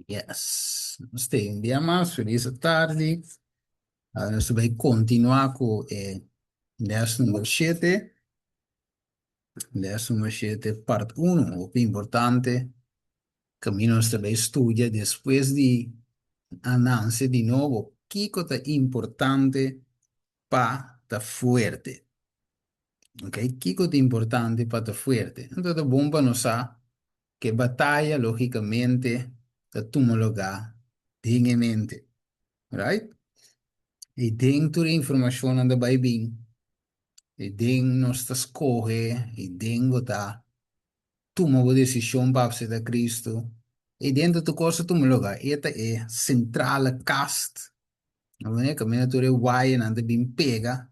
Yes, nos ta un dia mas, felis tardi. Ah, nos ta bai kontinuá ku e les number 7. Les number 7, part 1, hopi importante. Kaminda nos ta bai studia despues di a nanse di nobo, kiko ta importante pa ta fuerte. Ok, kiko ta importante pa ta fuerte? Anto ta bon pa nos sa ku e bataya lógikamente ta tuma lugá den e mente. Right? I den tur e informashonnan ta bai bin, i den nos ta skohe, i den bo ta tuma bo desishon pa aseptá Kristu, i den tur kos ta tuma lugá. E ta e sentrale kast, kaminda tur e wayanan ta bin pega.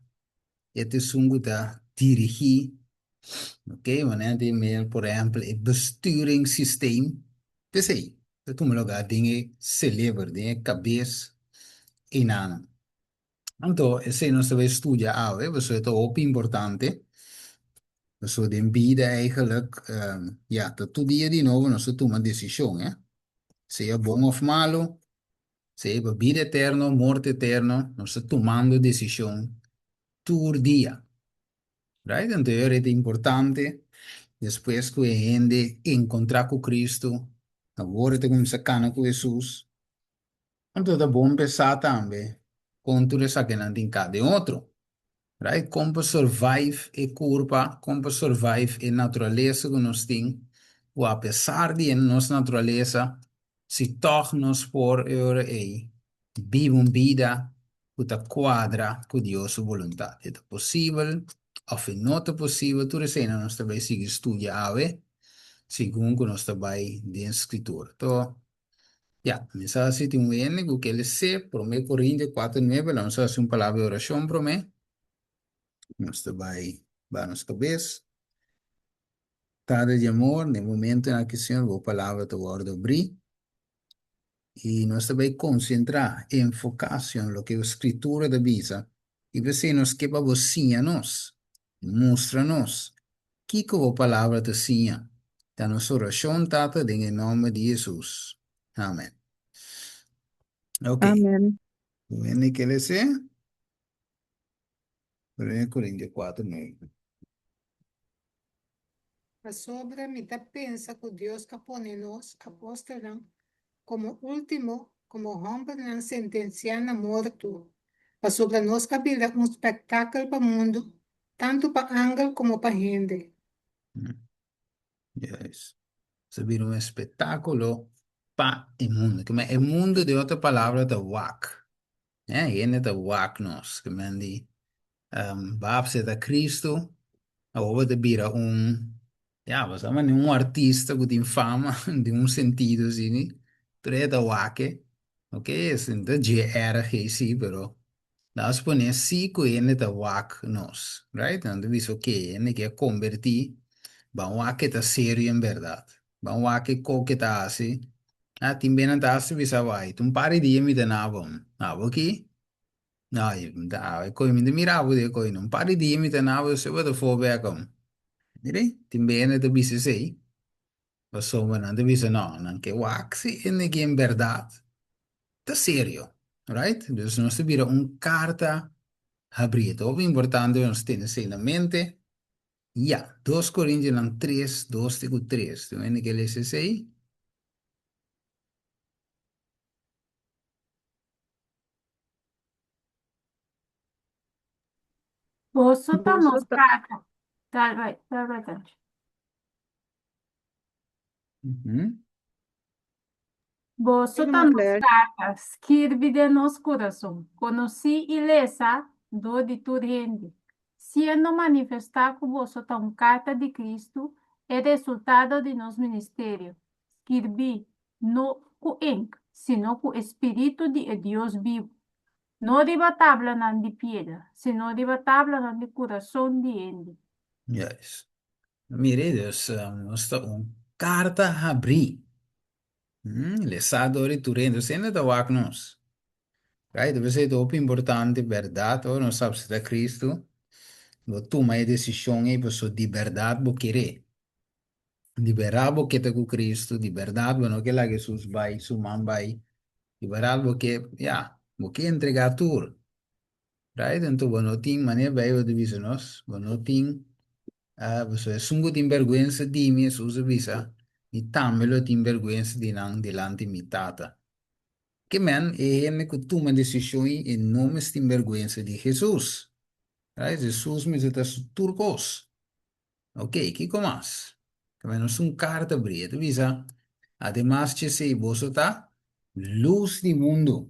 E ta esun ku ta dirigí, ok, manera di mira por ehèmpel e besturingssysteem, p'esei ta tuma lugá den e seleber, den e kabes einanan. Anto esei nos ta bai studia awe, pasobra e ta hopi importante, pasobra den bida eigenlijk, ya, ta tur dia di nobo nos ta tuma desishon, eh, sea bon òf malu, Sea pa bida eterno, morto eterno, nos ta tumando desishon tur dia. Right? Anto e ora ta importante, despues ku e hende enkontrá ku Kristu, awor e ta kuminsá kana ku Hesus, anto ta bon pensá tambe kon tur esakinan tin ka den otro. Right? Kon pa survive e kurpa, kon pa survive e naturalesa ku nos tin, ku apesar di e nos naturalesa, si tòg nos por e ora ei biba un bida ku ta kuadra ku Dios su boluntat. E ta posibel òf e no ta posibel? Tur eseinan nos ta bai sigui studia awe segun ku nos ta bai den Skritura. To, ya, mi sa si tin un hende ku ke les'é Promé Korintio kuater nuebe, laga nos hasi un palabra di orashon promé. Nos ta bai baha nos kabes. Tata di amor, na e momentonan aki, Señor, bo palabra ta wòrdu abrí i nos ta bai konsentrá, enfoká, Señor, loke bo Skritura ta bisa i p'esei nos ke pa bo siña nos, mustra nos kiko bo palabra ta siña. Ta nos orashon, Tata, den e nòmber di Hesus. Amèn. Ok. Amèn. Wende ke lese? Primero Corintio 4, 9. Pasobra mi ta pensa ku Dios a pone nos, apòstelnan, komo último, komo hòmbernan sentensiá na morto, pasobra nos a bira un spektakel pa mundu, tantu pa angel komo pa hende. Juist. Nos a bira un espektákulo pa e mundu. Kima e mundu, den otro palabra, ta wak. Hende ta wak nos. Kima di, Babs e ta Cristo, awor bo ta bira un, ya, bo sa manera un artista ku tin fama den un sentido asina, tur e ta wak e, ok, esei no ta dje erg ei si, pero laos pone si ku hende ta wak nos, right? Nan ta bisa ok, hende ke a kombertí, ban wak ke ta serio en bèrdat, ban wak e kos ke ta hasi, ah, tin be nan ta hasta bisa bo, ai, ta un par di dia mi ta na bo, abo aki? Ai, mi ta awe koe, mi ta mira bo de koe, un par di dia mi ta na bo, se bo ta for bek om. Mira, tin bende ta bisa esei, pasobra nan ta bisa no, nan ke wak si hende ki en bèrdat ta serio, right? Dus nos ta bira un karta habrí. E ta hopi importante pa nos tene esei na mente. Ya, dos Korintionan tres, dos te ku tres. Tin un hende ke lesa esei? Boso ta Boso nos ta. karta. Tal bai, tal bai tanchi. Mhm. Boso Dime, ta nos Claire. karta, skirbi den nos kurason, konosí i lesa dor di tur hende. Siendo manifestá ku boso ta un karta di Kristu, e resultado di nos ministerio, skirbí no ku ink, sino ku e spiritu di e Dios bibu, no riba tablanan di piedra, sino riba tablanan di kurason di hende. Juist. Mire, dus nos ta un karta habrí. Lesá dor di tur hende. Nos hende ta wak nos. Right? P'esei ta hopi importante bèrdat ora nos aseptá Cristo, bo tuma e desishon ei pasobra di bèrdat bo ker'é. Di bèrdat bo ke ta ku Kristu, di bèrdat bo no ke laga Hesus bai, su man bai, di bèrdat bo ke, ya, bo ke entregá tur. Right? Anto bo no tin, manera Beibel ta bisa nos, bo no tin, pasobra esun ku tin bèrgwensa di mi, Hesus a bisa, mi tambe lo tin bèrgwensa di nan dilanti mi Tata. Ke men, e hende ku tuma desishon ei, e no mester tin bèrgwensa di Hesus. Right? Hesus mester ta su tur kos. Ok, kiko mas? Ta menos un karta bria. E ta bisa, Ademas djesei boso ta lus di mundu.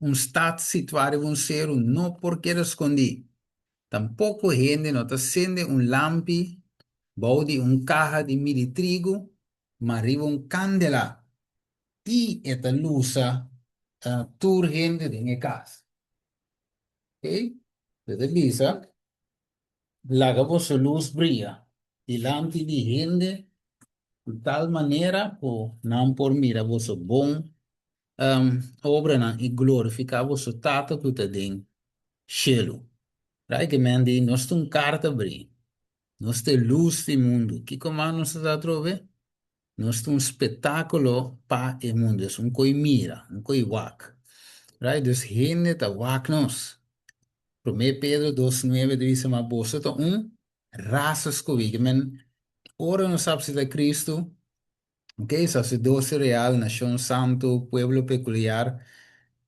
Un stat situá riba un seru no por keda skondí. Tampoko hende no ta sende un lampi bou di un kaha di midi trigu, ma riba un kandela, i e ta lusa tur hende den e kas. Ok, e ta bisa. Laga boso lus bria dilanti di hende di tal manera ku nan por mira boso bon obranan i glorifiká boso Tata ku ta den shelu. Right ke men di nos ta un karta bri, nos ta e lus di mundu. Kiko mas nos ta atrobe? Nos ta un spetákulo pa e mundu. Es un koi mira, un koi wak. Right? Dus hende ta wak nos. Promé Pedro 2:9 ta bisa, Ma boso ta un rasa skohí. Ke men, ora nos a acepta Cristo, ok, sacerdocio real, nashon santu, pueblo pekuliar,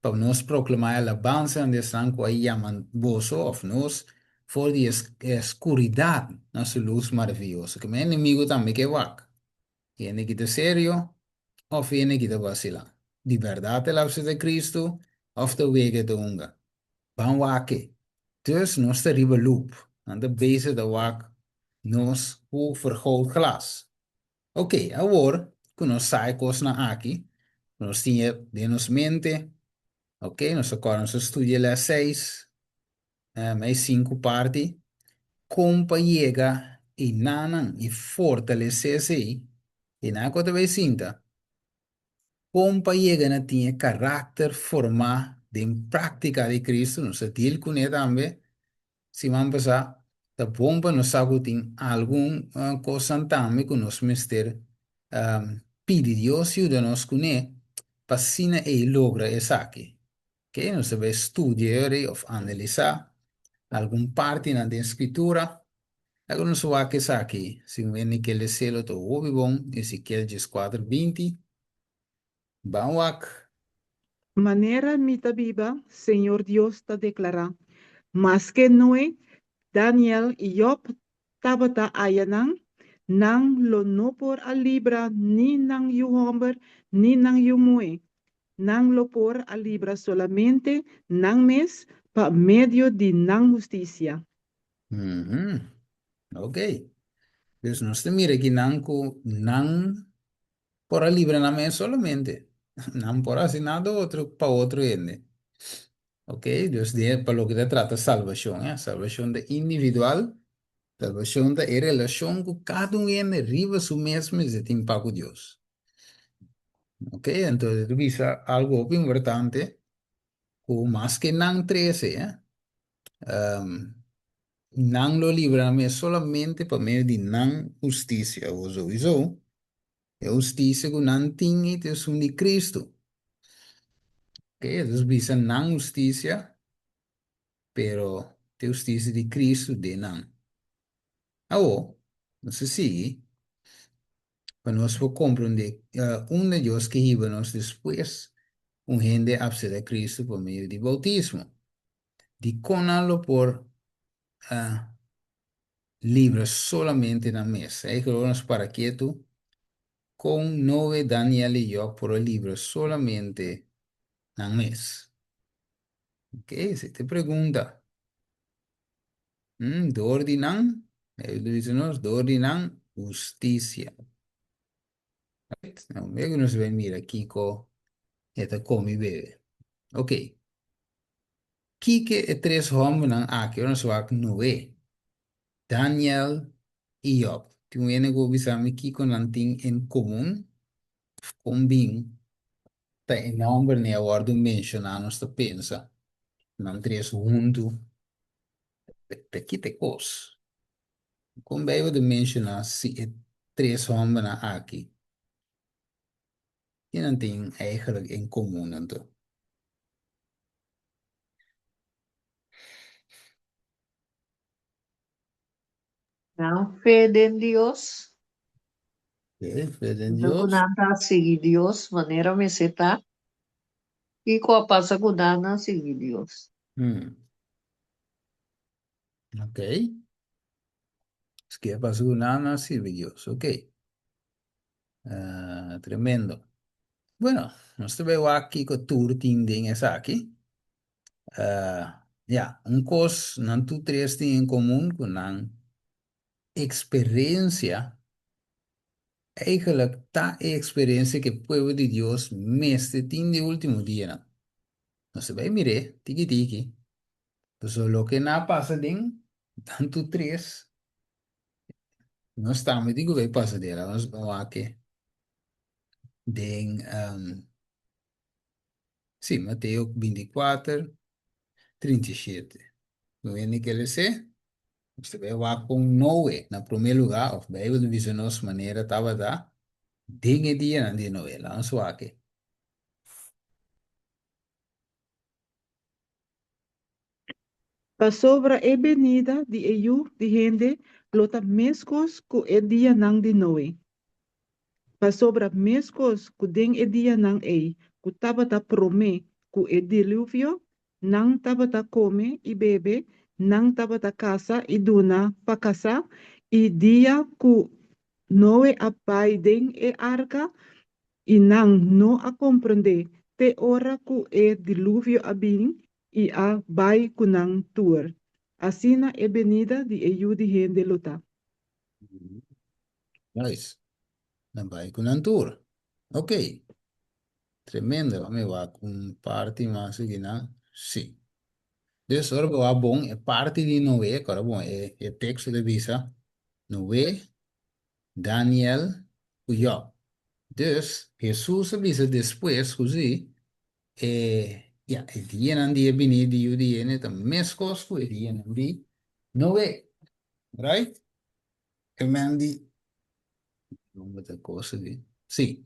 pa nos proklamá e alabansanan di esnan ku a yama boso, òf nos, for di e skuridat na su lus maravioso. Ke men enemigu tambe ke wak. Hende ki ta serio òf hende ki ta basilá. Di bèrdat el a acepta Kristu òf ta wega e ta hunga? Ban wak e. Dus nos ta riba lup. Nan ta bezig ta wak nos ku vergrootglas. Ok, awor ku nos sa e kosnan aki, ku nos tin e den nos mente, ok, nos a kòrda nos a studia les seis, e sinku parti, kon pa yega enanan i fortalesé esei, enan ku ta bai sinta, kon pa yega na tin e karakter formá den práktika di Kristu, nos a deal kuné tambe siman pasá, ta bon pa nos sa ku tin algun kosnan tambe ku nos mester pidi Dios yuda nos kuné pa asina ei logra esaki. Ok, nos ta bai studia e ora òf analisá algun partinan den Skritura. Laga nos wak esaki, si un hende ke les'é lo ta hopi bon, Ezekiel dieskuater 20. Ban wak. Manera mi ta biba, Señor Dios ta deklará, maske Noe, Daniel i Job tabata ayanan, nan lo no por a libra ni nan yu hòmber ni nan yu muhé. Nan lo por a libra solamente nan mes pa medio di nan hustisia. Ok. Dus nos ta mira aki nan ku nan por a libra nan mes solamente. Nan por hasi nada otro pa otro hende. Ok, dus di pa loke ta trata salbashon, eh. Salbashon ta individual, salbashon ta e relashon ku kada un hende riba su mes mester tin pa ku Dios. Ok, anto e ta bisa algu hopi importante ku maske nan trese, eh, nan lo libra nan mes solamente pa medio di nan hustisia. Awor souiso e hustisia ku nan tin ei ta esun di Kristu. Ok, entonces bisa nan hustisia, pero ta e hustisia di Kristu den nan. Awor, nos a sigui pa nos por komprondé unda Dios ke hiba nos despues un hende a apseptá Kristu pa medio di boutismo. Dikon nan lo por libra solamente nan mes? Ei ku nos para ketu, kon Noe, Daniel i Job por a libra solamente nan mes? Ok, esei ta e pregunta. Dor di nan, e ta bisa nos, dor di nan hustisia. Right? Nou, mira ku nos bai mira kiko e ta kome i bebe. Ok. Kiko e tres hòmbernan aki ora nos wak Noe, Daniel i Job? Tin un hende ku por bisa mi kiko nan tin en komun? Òf kon bin ta e nòmbernan a wòrdu menshoná nos ta pensa nan tres huntu ta kita e kos? Kon Beibel ta menshoná si e. tres hòmbernan aki? Ki nan tin eigenlijk en komun anto? Nan fe den Dios. Oké, fe den Anto ku Dios. nan ta sigui Dios manera mester ta. Kiko a pasa ku nan? Nan sigui Dios. Hmm. Ok. Ke a pasa ku nan? Nan sirbi Dios. Ok. Uh, tremendo. Bueno, nos ta bai wak kiko tur tin den esaki. Uh, ja, un kos nan tur tres tin en komun ku nan eksperensia eigenlijk ta e eksperensia ku e pueblo di Dios mester tin den último dianan. Nos ta bai mir'é tiki tiki. Pasobra loke nan a pasa den nan tur tres, nos tambe tin ku bai pasa den. Nos bai wak den Sí, Mateo 24, 37. No hende ke les'é? Nos ta bai wak kon Noe na promé lugá, òf Beibel ta bisa nos manera tabata den e dianan di Noe. Laga nos wak e. Pasobra e benida di e Yu di hende lo ta meskos ku e dianan di Noe. Pasobra meskos ku den e dianan ei ku tabata promé ku e diluvio, nan tabata kome i bebe, nan tabata kasa i duna pa kasá, i dia ku Noe a bai den e arka, i nan no a komprendé te ora ku e diluvio a bin i a bai ku nan tur. Asina e benida di e Yu di hende lo ta. Nice. Nan bai ku nan tur. Ok. Tremendo. Ami wak un parti mas aki nan. Sí. Dus ora bo wak bon e parti di Noé, kora bon e e teksto ta bisa Noé, Daniel ku Jòb. Dus Hesus a bisa despues ku si E, ya, e dianan di e bini di yu di hende ta meskos ku e dianan di Noe. Right? Ke men di, nomber ta kos aki. Sí.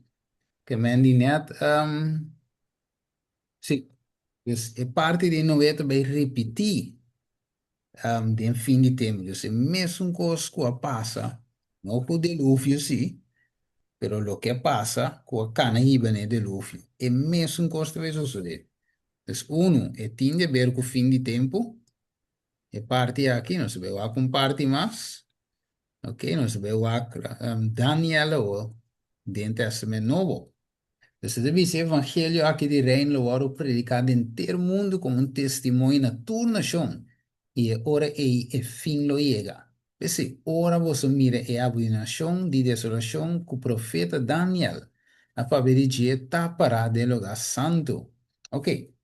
Ke men di net, um, sí. Dus e parti di Noe ta bai ripití um, den fin di tempu. Dus e mesun kos ku a pasa, no ku deluvio sí, pero loke a pasa ku a kana hiba na e deluvio, e mesun kos ta bai sosodé. Dus unu, e tin di aber ku fin di tempu, e parti aki, nos ta bai wak un parti mas, ok, nos ta bai wak um, Daniel awor den Testament Nobo. Dus e ta bisa e evangelio aki di Reino lo wòrdu prediká den henter mundu komo un testimonio na tur nashon, i e ora ei e fin lo yega. P'esei, ora boso mira e abominashon di desolashon ku profeta Daniel a papia di dje ta pará den e lugá santu. Oke,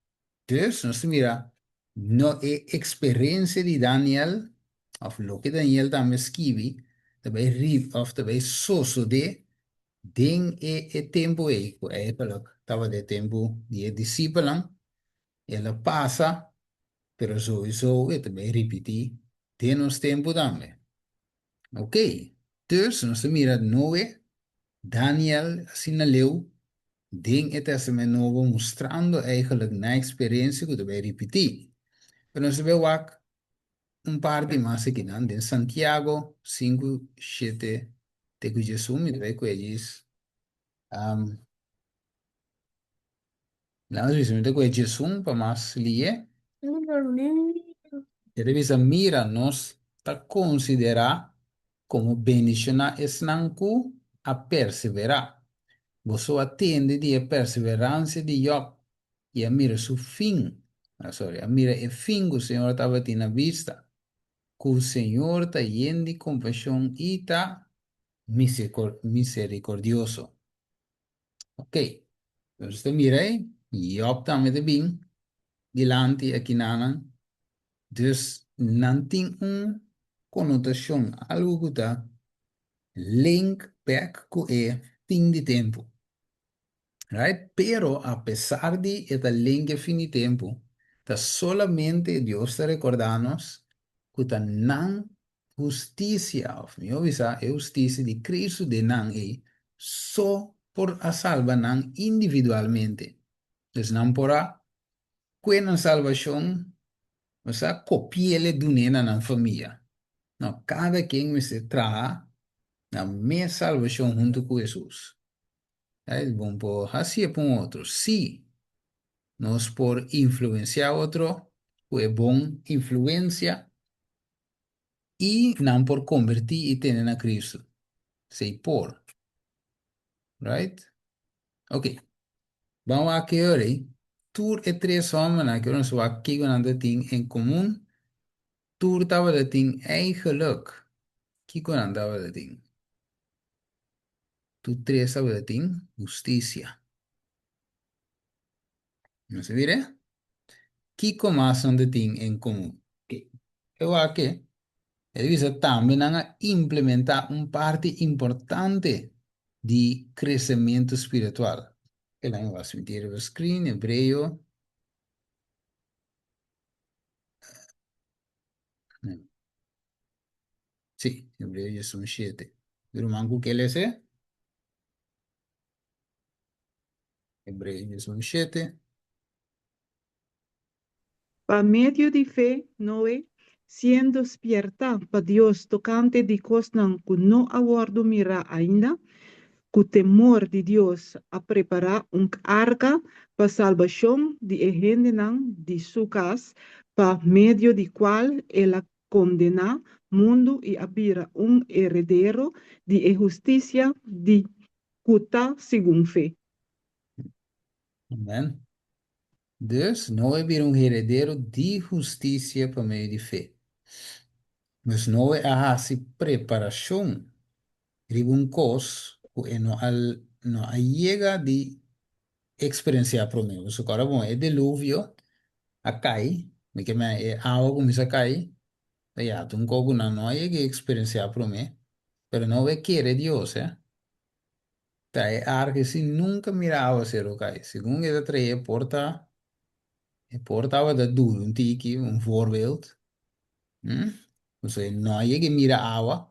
dus nos ta mira no e eksperensia di Daniel, òf loke Daniel tambe a skibi, ta bai òf ta bai sosodé Den e e tempu ei, ku eigenlijk tabata e tempu di e disipelnan, el a pasa, pero souiso e ta bai ripití den nos tempu tambe. Oké, dus nos ta mira Noe, Daniel asina leu den e Testament Nobo mustrando eigenlijk nan eksperensia ku ta bai ripití. Pero nos ta bai wak Un par di mas akinan den Santiago 5, 7 te ku 11 mi ta bai ku e djis. Um, Laat nos bisa mi ta ku e 11 pa mas lié. E ta bisa, Mira, nos ta konsiderá komo bendishoná esnan ku a perseverá. Boso a tende di e perseveransia di Jòb i a mira su fin, ah, sorry, a mira e fin ku Señor tabatin na bista, ku Señor ta yen di kompashon i ta miserikordioso. Ok, nos ta mira ei, Jòb tambe ta bin dilanti akinanan, dus nan tin un konotashon, algu ku ta link bèk ku e fin di tempu. Right? Pero apesar di e ta link e fin di tempu, ta solamente Dios ta rekordá nos ku ta nan Hustisia, òf mihó bisá, e hustisia di Kristu den nan ei so por a salba nan individualmente. Dus nan por a kue nan salbashon, osea kopi'el e dun'é na nan famia. No, kada ken mester traha nan mes salbashon huntu ku Hesus. Right? Bon por hasié pa un otro. Sí, nos por influensiá otro ku e bon influensia i nan por kombertí i tene na Kristu. Esei por. Right? Ok. Ban wak e ora ei. Tur e tres hòmbernan aki ora nos wak kiko nan ta tin en komun, tur tabata tin eigenlijk kiko nan tabata tin? Tur tres tabata tin hustisia. Nos a mira? Kiko mas nan ta tin en komun? E wak e ta bisa tambe nan a implementá un parti importante di kresementu spiritual. E nan a sinti riba screen, Hebreo. Sí, Hebreo 11:7. Ruman ku ke lesa? Hebreo 11:7. Pa medio di fe, Noe, siendo spiertá pa Dios tokante di kosnan ku no a wòrdu mirá ainda, ku temor di Dios a prepará un arka pa salbashon di e hendenan di su kas, pa medio di kual el a kondená mundu i a bira un heredero di e hustisia di ku ta segun fe. Amen. Dus, Noe bira un heredero di hustisia pa medio di fe. Dus Noe a hasi preparashon riba un kos ku e no a no a yega di eksperensiá promé. Pasobra ora bon e deluvio a kai, mi ke men e awa kuminsá kai, ta ya ta un kos ku nan no a yega eksperensiá promé, pero Noe kere Dios, eh. Ta e arka si nunka mira awaseru kai. Segun e ta trae e porta, e por tabata duru un tiki, un voorbeeld. Hm? Pasobra e no a yega mira awa,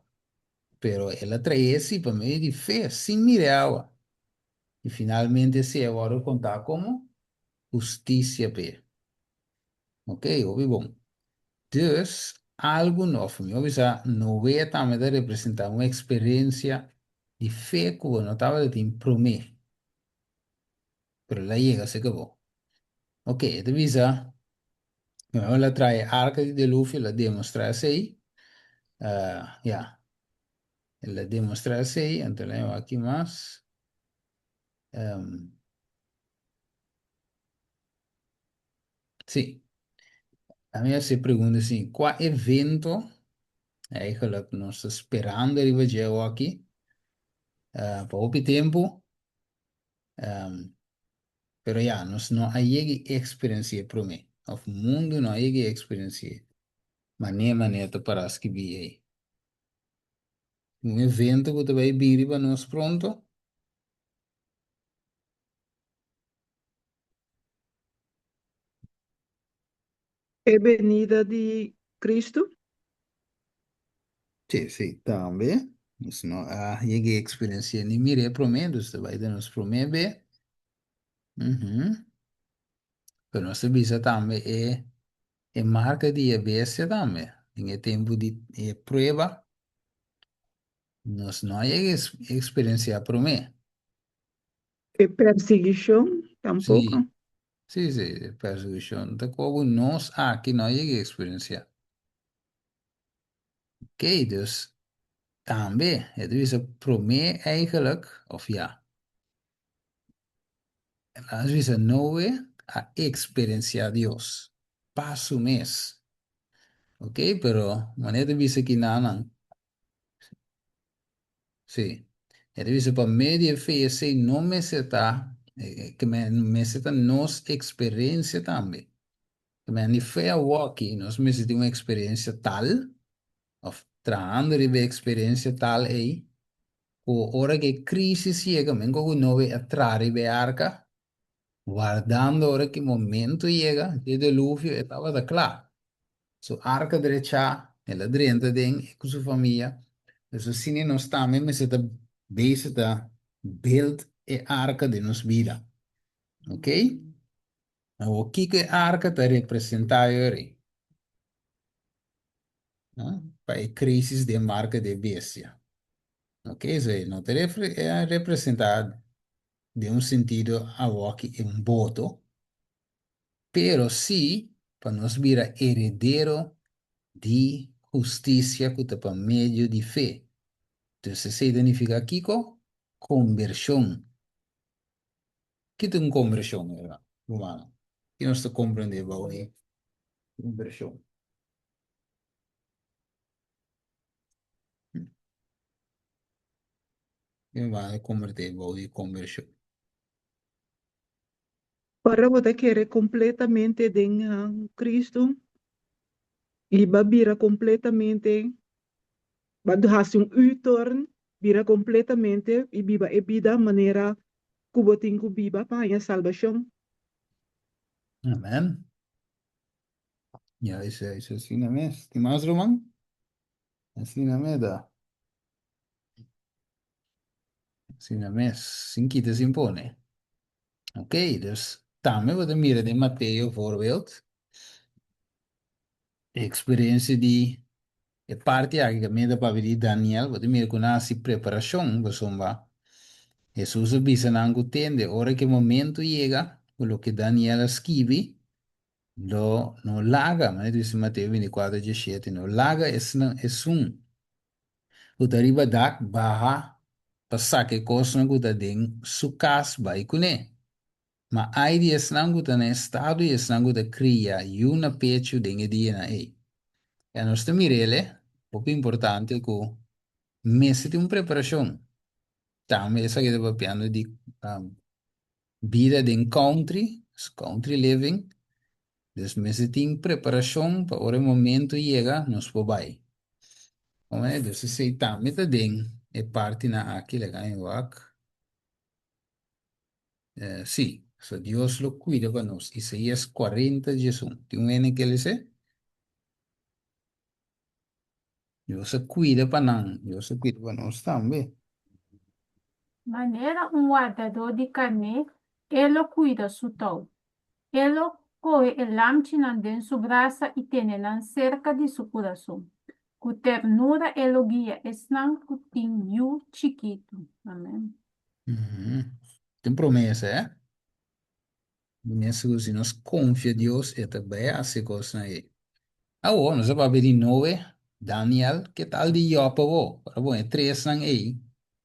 pero el a trae si pa medio di fe, sin mira e awa. I finalmente esei a wòrdu kontá komo hustisia p'e. Ok, hopi bon. Dus, algu nof, mi por bisa Noé tambe ta representá un eksperensia di fe ku bo no tabata tin promé, pero el a yega serka bo. Ok, e ta bisa, Noé el a traha e arka di deluvio, el a demostrá esei, ya, el a demostrá esei, anto el a wak aki mas. Sí. A mi hasi pregunta así, kua evento eigenlijk nos ta sperando riba dje awoki pa hopi tempu, pero ya, nos no a yega e eksperensi'é promé, òf mundu no a yega e eksperensi'é manera manera ta pará skibí ei. Un evento ku ta bai bin riba nos pronto? E benida di Cristo? Sí, sí, tambe. Nos no a yega e experiencia ni mira e promé, dus ta bai den nos promé be. Mhm. Pero nos ta bisa tambe e e marca di e bestia tambe. Den e tempu di e prueba, nos no a yega e experiencia promé. E persiguishon tampoko. Sí, sí, e persiguishon ta kogu nos aki no a yega eksperensiá. Ok, dus tambe e ta bisa promé eigenlijk, of ya, laat nos bisa Noe a eksperensiá Dios pa su mes. Ok, pero manera ta bisa kinanan, Sí. E ta bisa pa medio di e fe esei no mester ta, ke mester ta nos eksperensia tambe. Ke men di fe awoki nos mester tin un eksperensia tal, òf trahando riba e eksperensia tal ei, ku ora ku e krisis yega, men ku Noe a traha riba e arka, wardando ora ku e momento yega, e deluvio, e tabata kla. Su arka drechá. El a drenta den e ku su famia. Dus asina nos tambe mester ta bezig ta build e arka den nos bida. Ok? Awor kiko e arka ta representá yori? Pa e krisis den marka di e bestia. Ok, so e no ta representá den un sentido awoki un boto, pero sí pa nos bira heredero di hustisia ku ta pa medio di fe. Dus esei ta nifiká kiko? Kombershon. Ki ta un kombershon, rumannan? Ki nos ta komprendé bou di kombershon? Ki nos a kombertí bou di kombershon? Ora bo ta kere kompletamente den Kristu i bo a bira kompletamente, bo a hasi un U-turn, bira kompletamente i biba e bida manera ku bo tin ku biba pa haña salbashon. Amen. Ya, esei esei asina mes. Tin mas ruman? Asina mes ta. Asina mes, sin kita sin pone. Ok, dus tambe bo ta mira den Mateo voorbeeld e experiencia di e parti aki kaminda ta papia di Daniel, bo ta mira ku nan hasi preparashon pasobra Hesus a bisa nan ku tende ora ku e momento yega ku loke Daniel a skibi lo no laga, manera ta bisa Mateo 24 17, no laga esnan esun ku ta riba dak baha pa saka e kosnan ku ta den su kas bai kuné. Ma ai di esnan ku ta na estado i esnan ku ta kria yu na pechu den e dianan ei. Ya nos ta mira el, e hopi importante ku mester tin un preparashon. Tambe esaki ta papiando di Bida den country, country living, dus mester tin preparacion pa ora e momento yega nos por bay. Oe, dus esey tambe ta den e partinan aki, laga mi wak. Eh, si, so Dios lo cuida pa nos. Isaías 40, 11. Tin un hende ke lese? Dios a cuida pa nan, Dios a cuida pa nos tambe. Manera un wardadó di karné, e lo kuida su tou. E lo kohe e lamchinan den su brasa i tene nan serka di su kurason. Ku ternura e lo guia esnan ku tin yu chikitu. Amen. Tin promesa, eh? Mester ku si nos konfia Dios e ta bai hasi kosnan ei. Awor nos a papia di Noe, Daniel, ke tal di Job awor? Ora bon e tresnan ei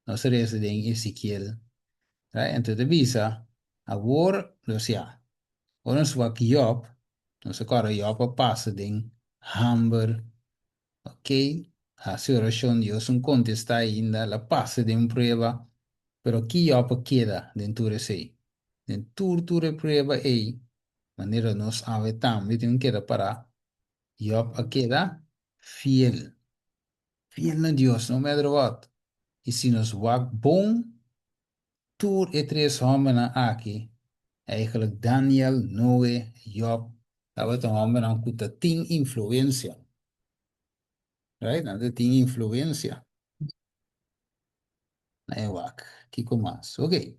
nos a resa den Ezekiel. Right? Anto e ta bisa, awor, los ya, ora nos wak Job, nos a kòrda Job a pasa den hamber, ok, hasi orashon, Dios no kontestá ainda, el a pasa den un prueba, pero ki Job a keda den tur esei? Den tur tur e prueba ei, manera nos awe tambe tin ku keda pará, Job a keda fiel, fiel na Dios no matter what. I si nos wak bon, Tur e tres hòmbernan aki, eigenlijk Daniel, Noe, Job, tabata hòmbernan ku ta tin influensia. Right? Nan ta tin influensia na e wak. Kiko mas? Ok.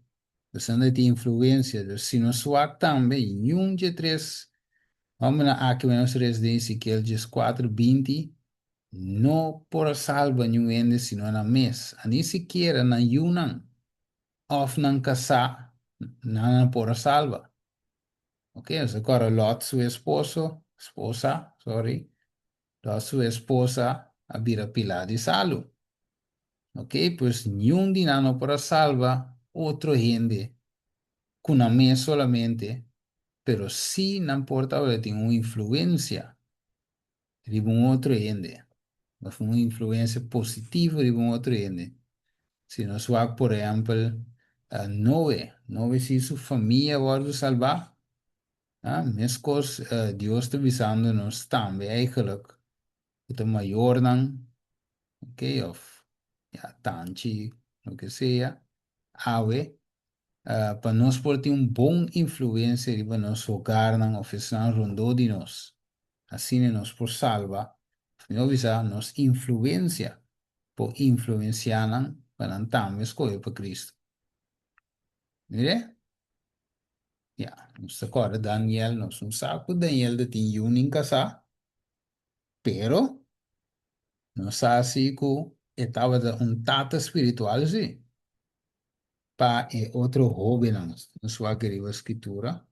Dus nan ta tin influensia. Dus si nos wak tambe, niun dje tres hòmbernan aki, ku nos res den Ezekiel 14, 20, no por a salba niun hende sino nan mes, a ni sikiera nan yunan òf nan kasá nan a por a salba. Ok, nos ta kòrda Lòt su esposo, esposa, sorry, Lòt su esposa a bira pilá di salu. Ok, pues niun di nan no por a salba otro hende ku nan mes solamente, pero sí nan por tabatin un influensia riba un otro hende, of un influencia positivo riba un otro hende. Si nos wak por ehempel Noe, Noe si su famia wordo salba, ah, meskos Dios ta bisando nos tambe eigenlijk, ku ta mayornan, ok, of ya tanchi, loke sea, awe, pa nos por tin un bon influencia riba nos hogarnan of esnan rondó di nos. Asina nos por salba. Mihó bisa, nos influensia por influensiá nan pa nan tambe skohe pa Kristu. Mir'é? Ya, nos ta kòrda Daniel, nos no sa ku Daniel ta tin yu nin kasá, pero nos sa si ku e tabata un tata spiritual si pa e otro hóbennan. Nos wak riba Skritura.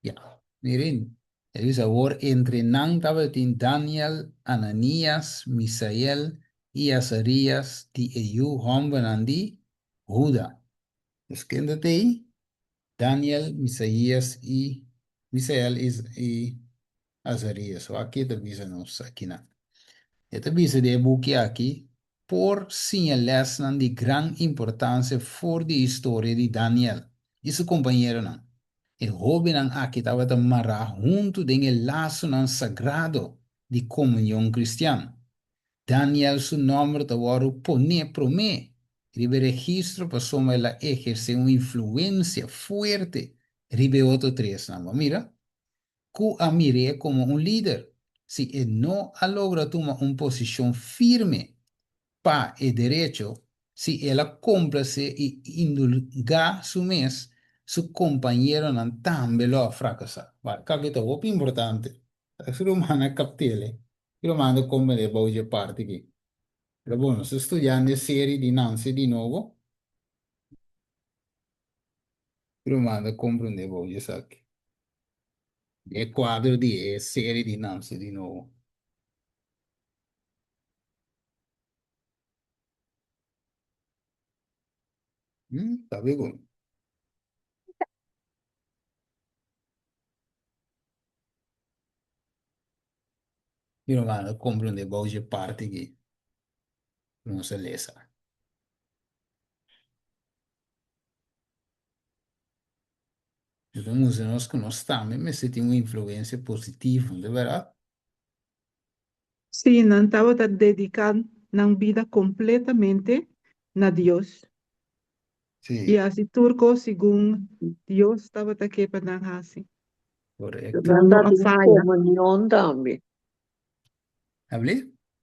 Ya, miren, e bisa awor entre nan tabatin Daniel, Ananías, Misael i Azarías di e yu hòmbernan di Huda. Dus ken ta t'ei? Daniel, Misaías i Misael i Azarías. Wak ke ta bisa nos akinan. E ta bisa den e buki aki por siña lèsnan di gran importansia for di historia di Daniel i su kompañeronan. E hóbennan aki tabata mará huntu den e lasonan sagrado di komunion kristian. Daniel su nòmber ta wòrdu poné promé riba e registro pasobra el a ehersé un influensia fuerte riba e otro tresnan. Bo a mira? Ku a mir'é komo un lider. Si e no a logra tuma un posishon firme pa e derecho, si el a komplasé i indulgá su mes, su kompañeronan tambe lo a frakasá. Wak, kaki ta hopi importante. Su ruman a kapt'el. Ki lo manda komprendé bou dje parti aki. Pero bon, nos ta studiando e seri di Nanse di nobo. Ki lo manda komprendé bou dje esaki. E kuadro di e seri di Nanse di nobo. Hmm, ta bien bon. Mi ruman a komprendé bou dje parti aki ku nos a lesa. E ta mustra nos ku nos tambe mester tin un influensia positivo, no ta bèrdat? Sí, nan tabata dediká nan bida kompletamente na Dios Sí. i hasi tur kos segun Dios tabata ke pa nan hasi. Korekto. Nan Nan no ta a tin faya. komunion tambe. Abli?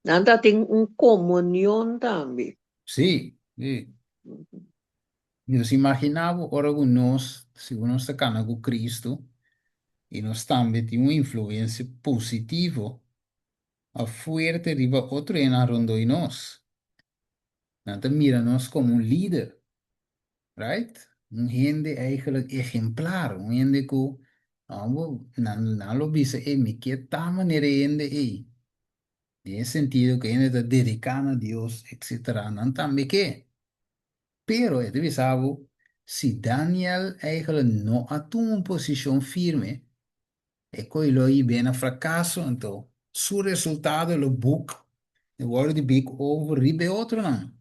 Nan ta tin un komunion tambe. Sí, sí. Nos imaginá bo ora ku nos, si ku nos ta kana ku Kristu i nos tambe tin un influensia positivo òf fuerte riba otro hendenan rondó di nos. Nan ta mira nos komo un lider, right? Un hende eigenlijk ejemplar, un hende ku nan nan lo bisa, ey, mi ke ta manera e hende ey. Den e sentido ku e hende ta dediká na Dios, etcetera. Nan tambe ke. Pero e ta bisa bo, si Daniel eigenlijk no a tuma un posishon firme, E koe lo hib'é na frakaso, anto su resultado lo buk e wòrdu di bik over riba e otronan.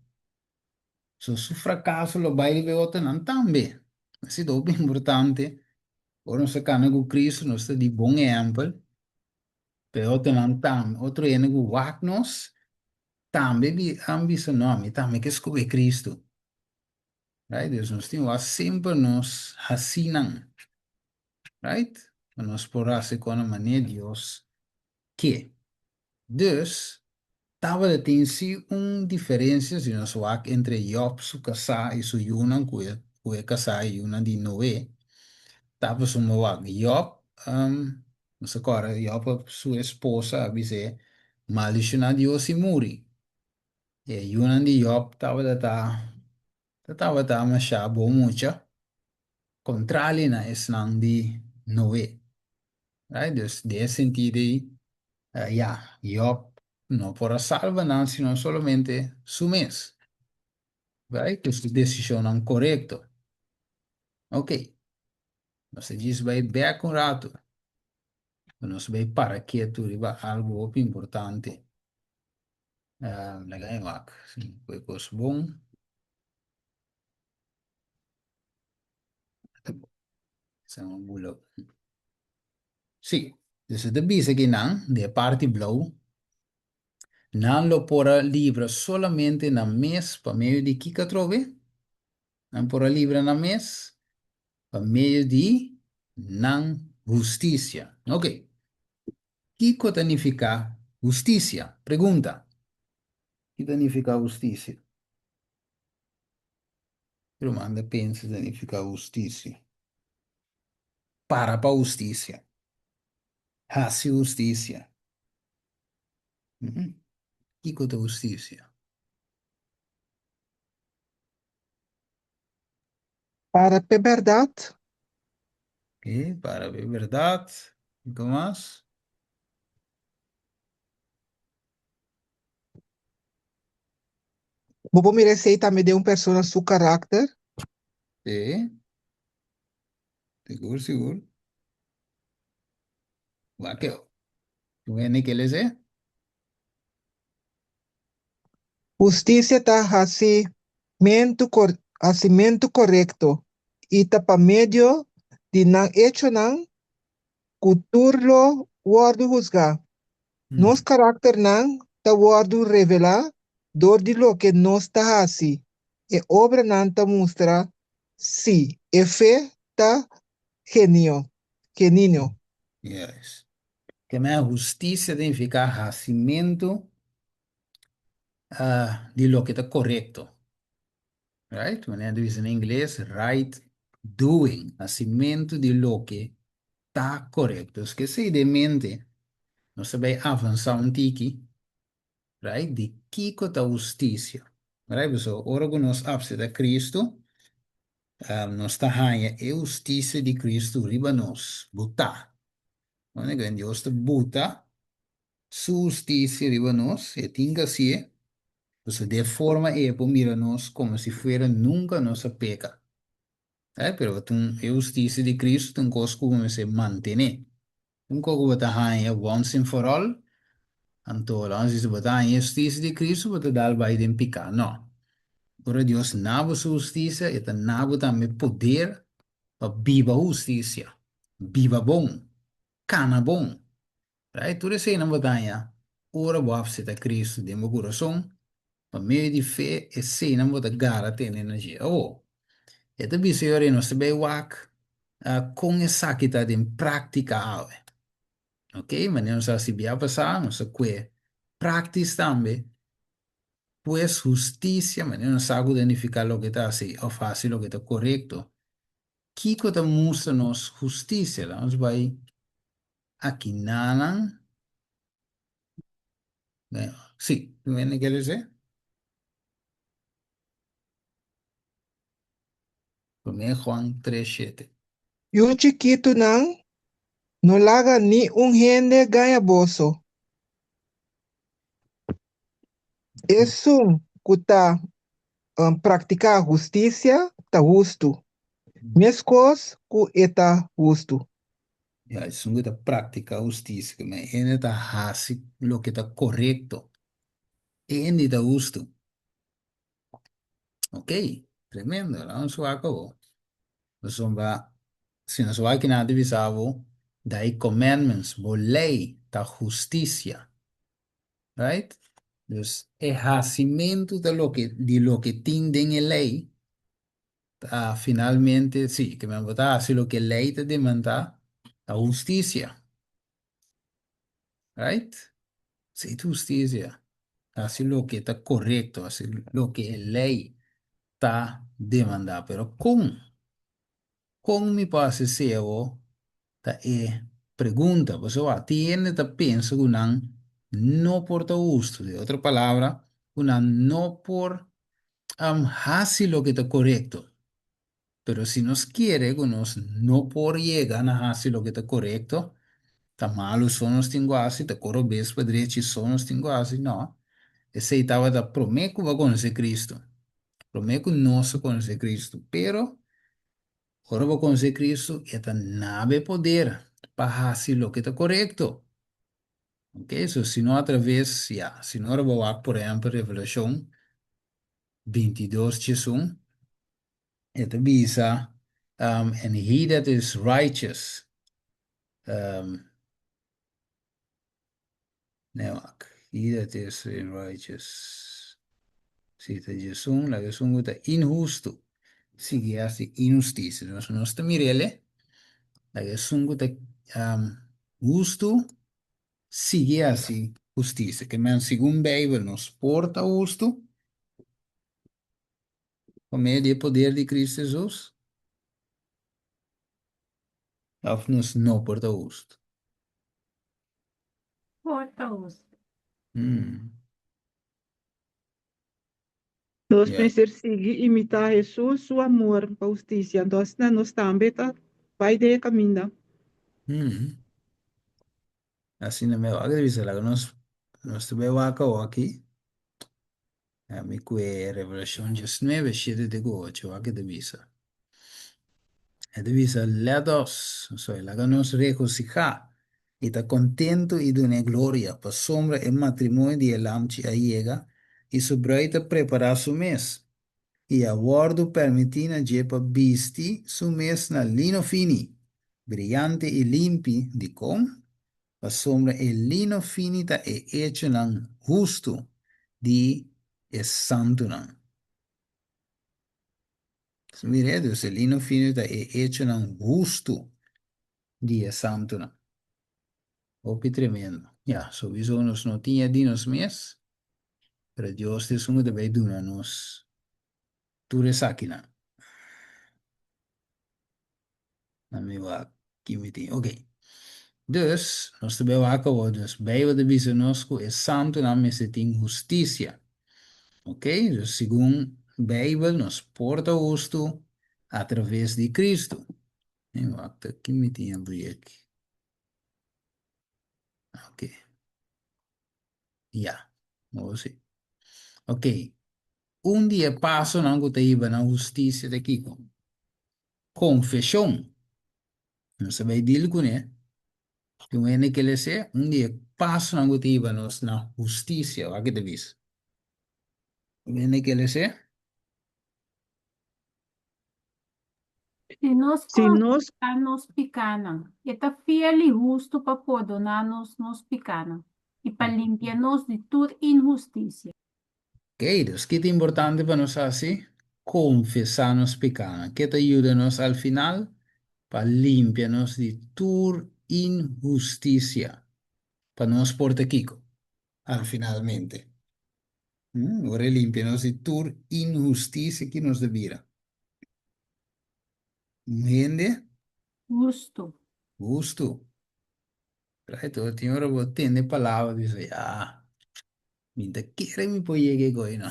So su frakaso lo bai riba e otronan tambe. Esei ta hopi importante. Ora nos ta kana ku Kristu nos ta di bon ehèmpel pa e otronan tambe. Otro hende ku wak nos tambe a bisa, no, mi tambe ke skohe Kristu. Right? Dus nos tin wak semper nos hasinan. Right? Pa nos por hasi kon na manera Dios ke. Dus, tabata tin si un diferensia si nos wak entre Job su kasá i su yunan ku e ku e kasá i yunan di Noe. Ta pasobra wak Job, nos ta kòrda Job su esposa a bis'é, Maldishoná Dios i muri. E yunan di Job tabata ta ta tabata mashá bon mucha. Kontrali na esnan di Noe. Right? Dus den e sentido ei, ya, Job no por a salba nan sino solamente su mes. Right? Ku su desishonnan korekto. Ok. Nos ta djis bai bèk un ratu. Nos bai para ketu riba algu hopi importante. Laga mi wak si mi por e kos bon. Sí, dus e ta bisa ki nan, di e parti blou, nan lo por a libra solamente nan mes pa medio di kiko atrobe? Nan por a libra nan mes pa medio di nan hustisia. Ok, kiko ta nifiká? Hustisia. Pregunta. Ki ta nifiká hustisia? Ki ruman ta pensa ta nifiká hustisia? Para pa hustisia. Hasi hustisia. Kiko ta hustisia? Para p'e bèrdat. Ok, para p'e bèrdat. Kiko mas? Bo por mira esei tambe den un persona su karakter. Sí. Sigur, sigur. Wak ke un hende ke lese? Hustisia ta hasimentu hasimentu korekto i ta pa medio di nan echonan ku tur lo wòrdu husgá. Nos karakternan ta wòrdu revelá dor di loke nos ta hasi. E obranan ta mustra si e fe ta genio, genino. Yes. Ke men hustisia ta nifiká hasimentu di loke ta korekto. Right? Manera ta bisa na ingles, right doing, hasimentu di loke ta korekto. Dus ke esei den mente, nos ta bai avansá un tiki, right, di kiko ta hustisia. Right? Pasobra ora ku nos apseptá Kristu, nos ta haña e hustisia di Kristu riba nos, butá. Dios ta buta Su hustisia riba nos, e tin ku hasié, pasobra di e forma ei e por mira nos komo si fuera nunka nos a peka. Ai, pero ta un, e hustisia di Kristu ta un kos ku bo mester mantené. Un kos ku bo ta haña once and for all, anto laga nos bisa bo ta haña e hustisia di Kristu, bo ta dal bai den piká. No. Ora Dios na bo su hustisia, e ta na bo tambe poder pa biba hustisia, biba bon, kana bon. Right? Tur eseinan bo ta haña ora bo apsepta Kristu den bo kurason, pa medio di fe eseinan bo ta gara tene na dje. Awor, e ta bisa yora nos ta bai wak kon esaki ta den práktika awe. Ok, manera nos a hasi bia pasá, nos a kue práktis tambe. Pues hustisia, manera nos sa ku ta nifiká loke ta hasi òf hasi loke ta korekto. Kiko ta mustra nos hustisia? Laga nos bai Aki nanan. Sí, tu hende ke lese? Promé Juan 3:7. Yu chikitunan, no laga ni un hende gaña boso. Esun ku ta praktiká hustisia ta hustu, meskos ku e ta hustu. Ya, esun ku ta praktiká hustisia, ku men hende ta hasi loke ta korekto, e hende ta hustu. Ok, tremendo, laga nos wak awor. Pasobra si nos wak kinan ta bisa bo, Thy commandments, bo lei ta hustisia. Right? Dus e hasimentu ta loke di loke tin den e lei ta finalmente, sí, ke men bo ta hasi loke lei ta demandá ta hustisia. Right? Sí, ta hustisia. Hasi loke ta korekto, hasi loke e lei ta demandá. Pero kon? Kon mi por hasi esei awor? Ta e pregunta. Pasobra wak, tin hende ta pensa ku nan no por ta hustu. Den otro palabra, ku nan no por hasi loke ta korekto. Pero si nos kere ku nos no por yega na hasi loke ta korekto, ta malu so nos tin ku hasi, ta koro bes pa drechi so nos tin ku hasi, no. Esei tabata promé ku bo a konosé Kristu, promé ku nos a konosé Kristu. Pero ora bo konosé Kristu, e ta nabe poder pa hasi loke ta korekto. Ok, so si no atraves, ya, si no ora bo wak por ehèmpel Revelashon 22 diesun, E ta bisa, And he that is righteous, nee wak, he that is righteous, si ta djesun, laga esun ku ta inhustu sigui hasi inhustisia. Nos nos ta mir'el e, laga esun ku ta hustu sigui hasi. Hustisia. Ke men segun Beibel nos por ta hustu pa medio di e poder di Kristu Hesus? Òf nos no por ta hustu? Por ta hustu. Nos mester sigui imitá Hesus su amor pa hustisia, anto asina nos tambe ta bai den e kaminda. Asina mi a wak di bisa laga nos nos ta bai wak awoki mi kue Revelashon diesnuebe shete te ku ocho wak e ta bisa. E ta bisa let us, sorry, laga nos regosihá i ta kontentu i dun'é gloria, pasobra e matrimonio di e Lamchi a yega i su bruid a prepará su mes, i a wòrdu permití na dje pa bisti su mes na lino fini, briante i limpi. Dikon? Pasobra e lino fini ta e echonan hustu di e santunan. Mira, dus e lino fini ta e echonan hustu di e santunan. Hopi tremendo. Ya, souiso nos no tin e di nos mes, pero Dios ta esun ku ta bai duna nos tur esakinan. Na mi wak ki mi tin. Ok. Dus, nos ta bai wak awor, dus Bijbel ta bisa nos ku e santunan mester tin hustisia. Ok, dus segun Bijbel nos por ta hustu atraves di Cristo. Mi wak ta ki mi tin abri aki. Ok. Ya, awor si. Ok, un di e pasonan ku ta hiba na hustisia ta kiko? Konfeshon. Nos ta bai deal kuné. Tin un hende ke lese, un di e pasonan ku ta hiba nos na hustisia, wak ke ta bisa. Un hende ke lese? Si nos Si nos. konfesá nos pikánan, e ta fiel i hustu pa pordoná nos nos pikánan i pa limpia nos di tur inhustisia. Ok, dus ki ta importante pa nos hasi? Konfesá nos pikánan. Ke ta yuda nos al final? Pa limpia nos di tur inhustisia. Pa nos por ta kiko? Al finalmente. Ora e limpia nos di tur inhustisia ki nos ta bira. Un hende. Hustu. Hustu. Right, ora tin ora bo tende palabra bisa, ya, mi ta kere mi por yega e goy no.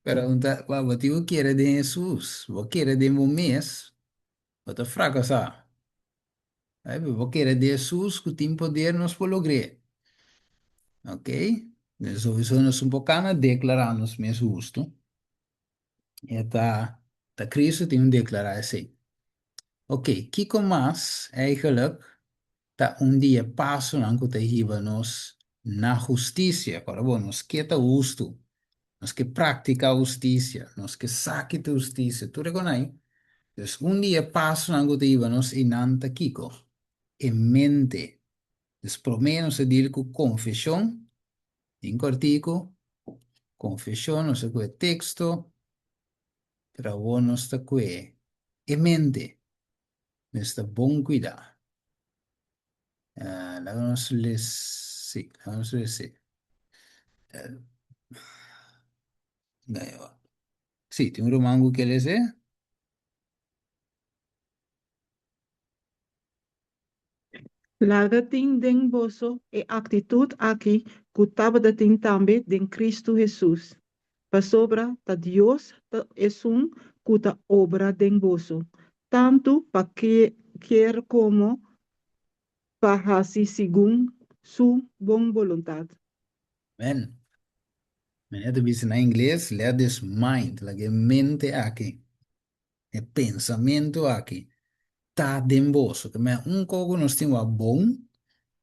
Pero un ta, bo tin ku kere den Hesus, bo kere den bo mes, bo ta frakasá. Right, bo kere den Hesus ku tin poder nos por logr'é. Ok, sowieso nos un por kana deklará nos mes hustu. E ta ta Cristo tin un declara esey. Ok, kico mas eigenlijk ta un di e pasonan cu ta hiba nos na husticia? Ora bo, nos ke ta hustu, nos ke practica husticia, nos ke sa ki ta husticia, tur e con ay. Dus un di e pasonan cu ta hiba nos eynan ta kico? E mente. Dus prome nos a deal cu confesion, Den kòrtiku, konfeshon nos ta kue teksto, pero awor nos ta kue e mente. Nos ta bon kuidá. Laga nos lese, laga nos lese. Sí, tin un ruman ku ke lese? Laga tin den boso e aktitut aki ku tabata tin tambe den Kristu Hesus, pasobra ta Dios ta esun ku ta obra den boso, tantu pa kier komo pa hasi segun su bon boluntat. Amen. Manera ta bisa na ingles, let this mind, laga e mente aki. E pensamentu aki ta den boso. Ke men un kos ku nos tin wak bon,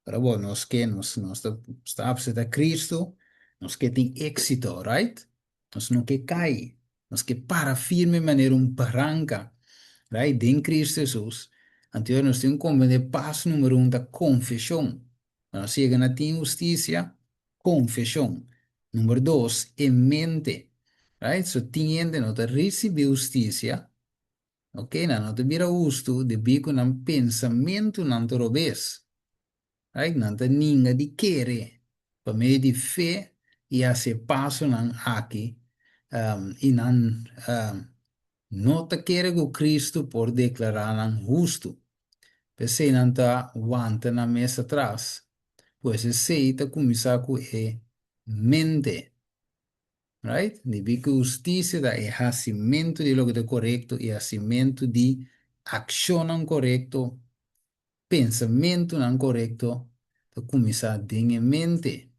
pero bo nos ke nos nos ta sta apseta Kristu, nos ke tin éksito, right? Nos no ke kai, nos ke para firme manera un baranka, right? Den Kristu Hesus. Anto nos tin ku komprende paso numero un ta konfeshon. Pa nos yega na tin hustisia, konfeshon. Number dos, e mente. Right? So tin hende no ta risibí hustisia, ok, nan no ta bira hustu debí ku nan pensamentunan ta robes. Right? Nan ta ninga di kere. Pa medio di fe i hasi e pasonan aki, i nan no ta kere ku Kristu por deklará nan hustu. P'esei nan ta wanta nan mes atras. Pues esei ta kuminsá ku e mente. Right? Debí ku hustisia ta e hasimentu di loke ta korekto i hasimentu di akshonnan korekto, pensamentunan korekto ta kuminsá den e mente.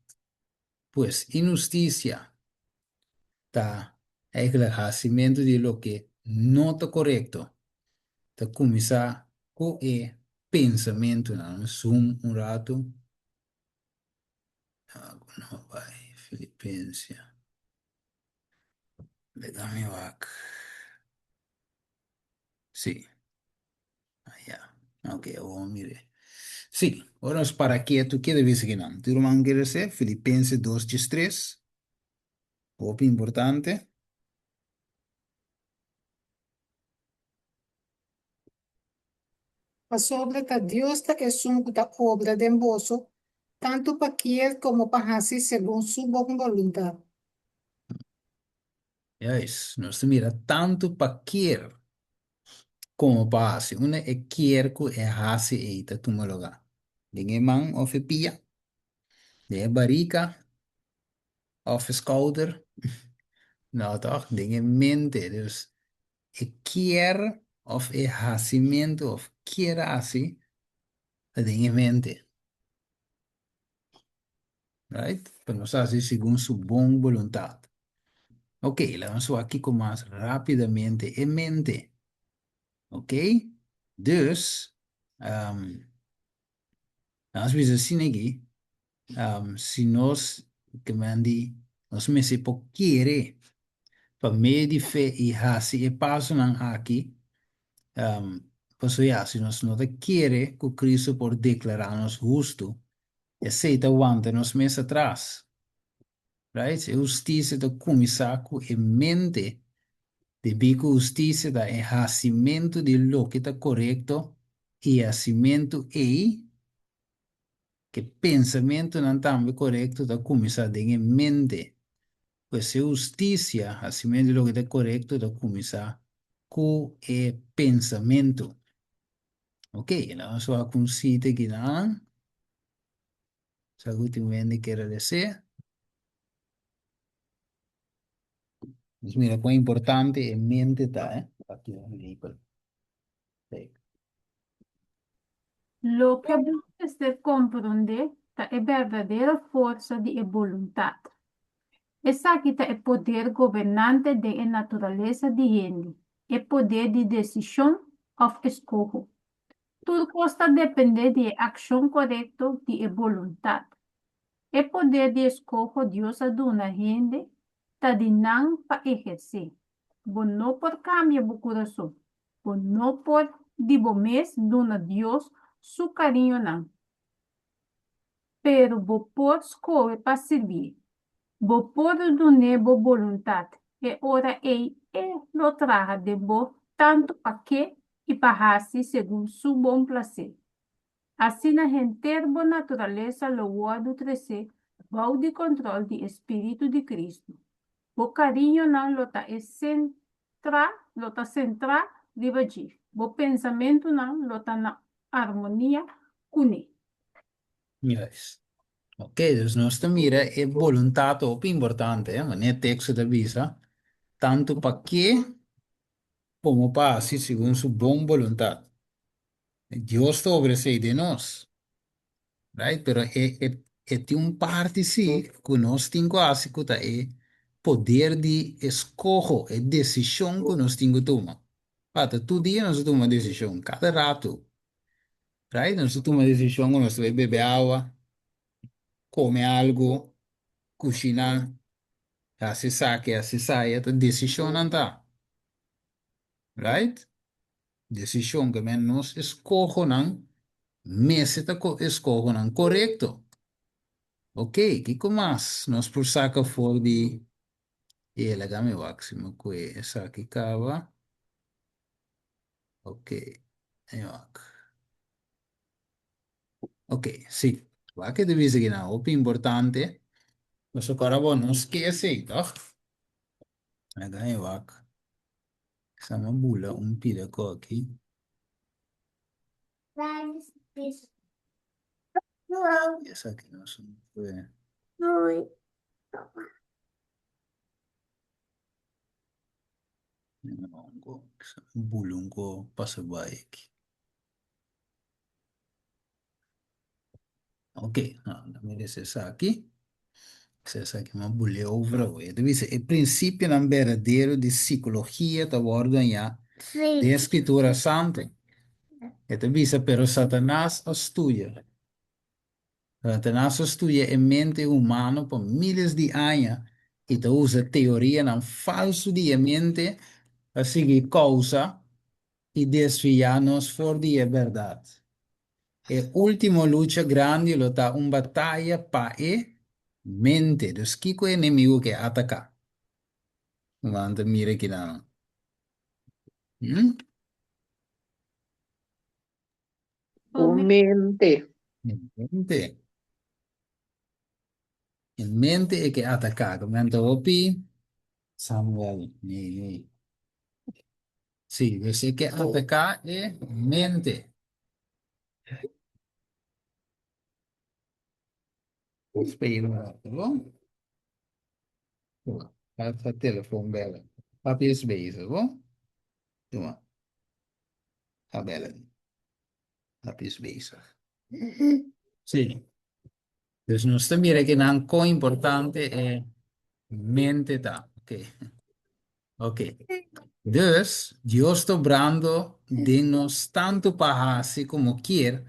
Pues inhustisia ta eigenlijk hasimentu di loke no ta korekto. Ta kuminsá ku e pensamentunan. Zoom un ratu. No bai Filipensia. Leta mi wak. Sí. Ya. Ok, awor mire. Sí, ora nos para ketu, ke ta bisa kinan? Tur ruman kere se Filipense 2:13. Hopi importante. Pasobra ta Dios ta esun ku ta obra den boso, tantu pa kier komo pa hasi segun su bon boluntat. Juist, nos ta mira tantu pa kier komo pa hasi. Unda e kier ku e hasi ei ta tuma lugá? Den e man òf e pia? Den e barika òf e skouder? No tòg, den e mente. Dus E kier of e hasimentu of kier hasi ta den e mente. Right? Pa nos hasi segun su bon boluntat. Ok, laga nos wak kiko mas rapidamente e mente. Ok? Dus, um, laga nos bisa asina aki, Si nos ke men di nos mester por kere pa medio di fe i hasi e pasonan aki, pasobra ya, si nos no ta kere ku Cristo por deklará nos hustu, esei ta wanta nos mes atras. Right? E hustisia ta kuminsá ku e mente, debí ku hustisia ta e hasimentu di loke ta korekto i e hasimentu ei Ke pensamentunan tambe korekto ta kuminsá den e mente. Pues e hustisia, hasimentu di loke ta korekto, ta kuminsá ku e pensamentu. Ok, laga nos wak un sita akinan. Sa ku tin un hende kier a desea. Nos mira kon importante e mente ta, eh. Aki un lepel. Loke bo mester komprondé ta e berdadero forsa di e boluntat. Esaki ta e poder gobernante den e naturalesa di hende, e poder di desishon òf eskoho. Tur kos ta dependé di e akshon korekto di e boluntat. E poder di eskoho Dios a duna hende ta di nan pa ehersé. Bo no por kambia bo kurason. Bo no por di bo mes duna Dios su kariñonan, pero bo por skohe pa sirbié. Bo por dun'é bo boluntat, e ora ei e lo traha den bo tantu pa ke i pa hasi segun su bon plaser. Asina henter bo naturalesa lo wòrdu tresé bou di kòntròl di e Spiritu di Kristu. Bo kariñonan lo ta e sentrá lo ta sentrá riba dje, bo pensamentunan lo ta na armonia kuné. Juist. Ok, dus nos ta mira e boluntat hopi importante, eh, manera e teksto ta bisa, tantu pa ke komo pa hasi segun su bon boluntat. Dios ta obra esei den nos. Right? Pero e, e, e tin un parti sí ku nos tin ku hasi ku ta e poder di eskoho, e desishon ku nos tin ku tuma. Pata, tur dia nos ta tuma desishon, kada ratu. Right? Nos ta tuma desishon ku nos ta bai bebe awa, kome algu, kushiná, hasi esaki, hasi esaya, ta desishonnan ta. Right? Desishon ke men nos eskohonan mester ta eskohonan korekto. Ok, kiko mas nos por saka for di e laga mi wak si mi kue esaki kaba. Ok, mi wak. Ok, si. Wak e ta bisa kinan hopi importante. Pasobra ora bo no skese ei, tòg? Laga mi wak. Sa mi a bula un pida koki. Esaki no son fue. Bula un ko pasa bai aki. Ok, nou, dan mira esaki. Esaki mi a bule over awe. E ta bisa e prinsipionan berdadero di sikologia ta wòrdu hañá den e Skritura Santu. E ta bisa, pero Satanas a studia. Satanas a studia e mente humano pa miles di aña i ta usa teorianan falsu di e mente pa sigui kousa i desviá nos for di e bèrdat. E último lucha grandi lo ta un bataya pa e mente. Dus kiko e enemigu ke ataká? Nan ta mira kinan. Hm? Bo mente. E mente. E mente e ke ataká. Nan ta hopi Samuel, nee, nee. Sí, dus e ke ataká e mente. Spera un rato, bon? Tuma, pasa telefon bela. Papi is bezig, bon? Tuma. A bellen. Papi is bezig. Sí. Dus nos ta mira ke nan kon importante e mente ta. Ok. Ok. Dus, Dios ta obrando den nos tantu pa hasi komo kier.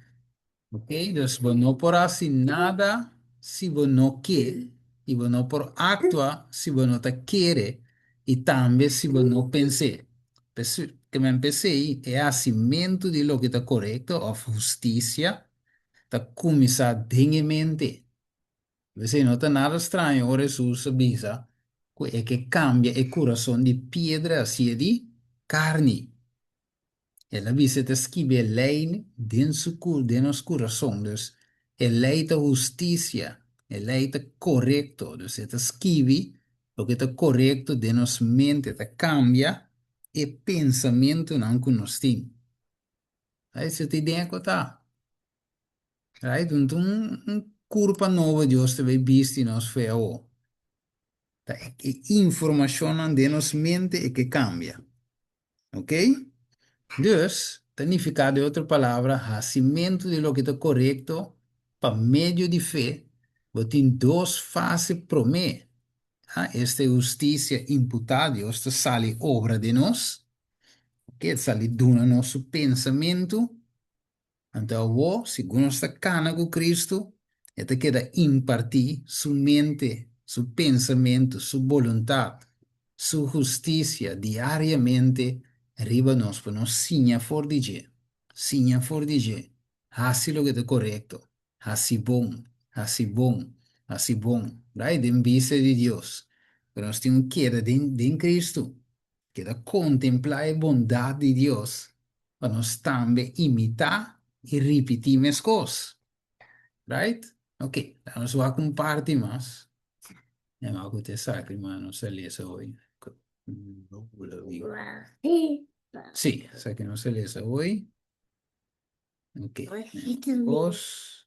Ok, dus bo no por hasi nada si bo no ke, i bo no por aktua si bo no ta kere, i tambe si bo no pens'é. Ke men p'esei, e hasimentu di loke ta korekto òf hustisia ta kuminsá den e mente. P'esei no ta nada straño ora Hesus a bisa ku e ke kambia e kurason di piedra hasié di karni. El a bisa e ta skibi e lei den su den nos kurason. Dus e lei ta hustisia, e lei ta korekto. Dus e ta skibi loke ta korekto den nos mente, ta kambia e pensamentunan ku nos tin. Esei ta idea ku ta. Right? Un un kurpa nobo Dios ta bay bisti nos fe awo. Ta e informashonnan den nos mente e ke kambia. Ok? Dus, ta nifiká den otro palabra, hasimentu di loke ta korekto pa medio di fe, bo tin dos fase promé. Ha, esta e hustisia imputá, Dios ta sali obra den nos, ok, ta sali duna nos su pensamentu. Anto awor, segun nos ta kana ku Kristu, e ta keda impartí su mente, su pensamentu, su boluntat, su hustisia diariamente riba nos pa nos siña for di dje. Siña for di dje. Hasi loke ta korekto. Hasi bon. Hasi bon. Hasi bon. Right? Den bista di Dios. Pero nos tin ku keda den den Kristu. Keda kontemplá e bondat di Dios pa nos tambe imitá i ripití meskos. Right? Ok, laga nos wak un parti mas. E wak ku ta esaki mas nos a lesa hoy. Sí, esaki nos a lesa hoy. Ok, kos.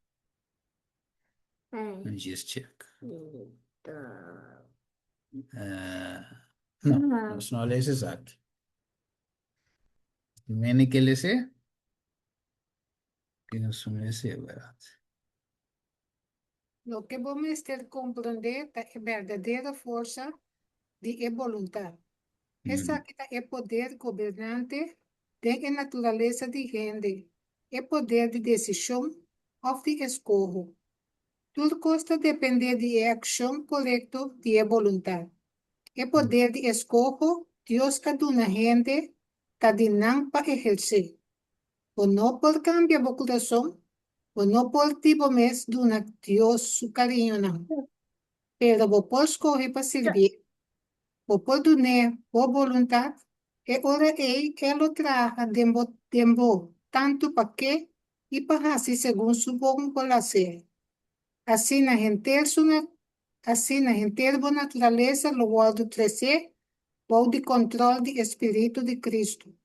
Let me just check. Uh, no, nos no lesa esaki. Mene ke lese? Ke nos no lese, verdad? Loke bo mester komprondé ta e berdadero forsa di e boluntat. Esaki ta e poder gobernante den e naturalesa di hende, e poder di desishon òf di eskoho. Tur kos ta dependé di e akshon korekto di e boluntat. E poder di eskoho Dios a duna hende ta di nan pa ehersé. Bo no por kambia bo kurason, bo no por di bo mes duna Dios su kariñonan. Pero bo por skohe pa sirbié. Bo por dun'é bo boluntat, e ora ei e lo traha den bo den bo tantu pa ke i pa hasi segun su bon plaser. Asina henter su asina henter bo naturalesa lo wòrdu tresé bou di kòntròl di e Spiritu di Kristu.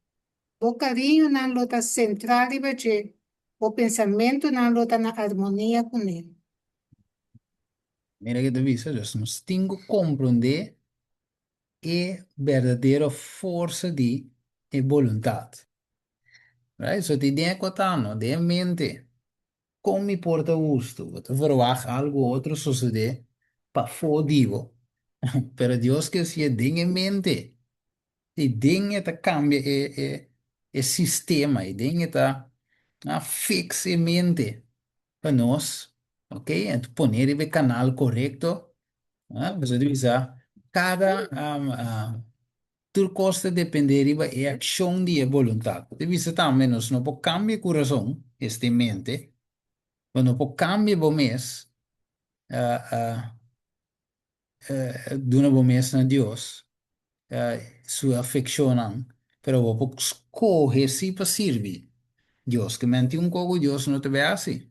Bo kariñonan lo ta sentrá riba dje, bo pensamentunan lo ta na armonia kuné. Mira ke ta bisa, dus nos tin ku komprondé e berdadero forsa di e boluntat. Right? So tin den e kotano, den e mente. Kon mi por ta hustu? Bo ta verwagt algu otro sosodé pafó di bo. Pero Dios ke hasié den e mente. I den e ta kambia e e e sistema, i den e ta fix e mente pa nos, ok, en pone riba e kanal korekto. Pasobra ta bisa kada Tur kos ta dependé riba e akshon di e boluntat. Bo ta bisa tambe nos no por kambia kurason, esta e mente. Bo no por kambia bo mes, duna bo mes na Dios, su afekshonnan, pero bo por skohe si pa sirbi Dios. Ke men tin un kos ku Dios no ta bai hasi.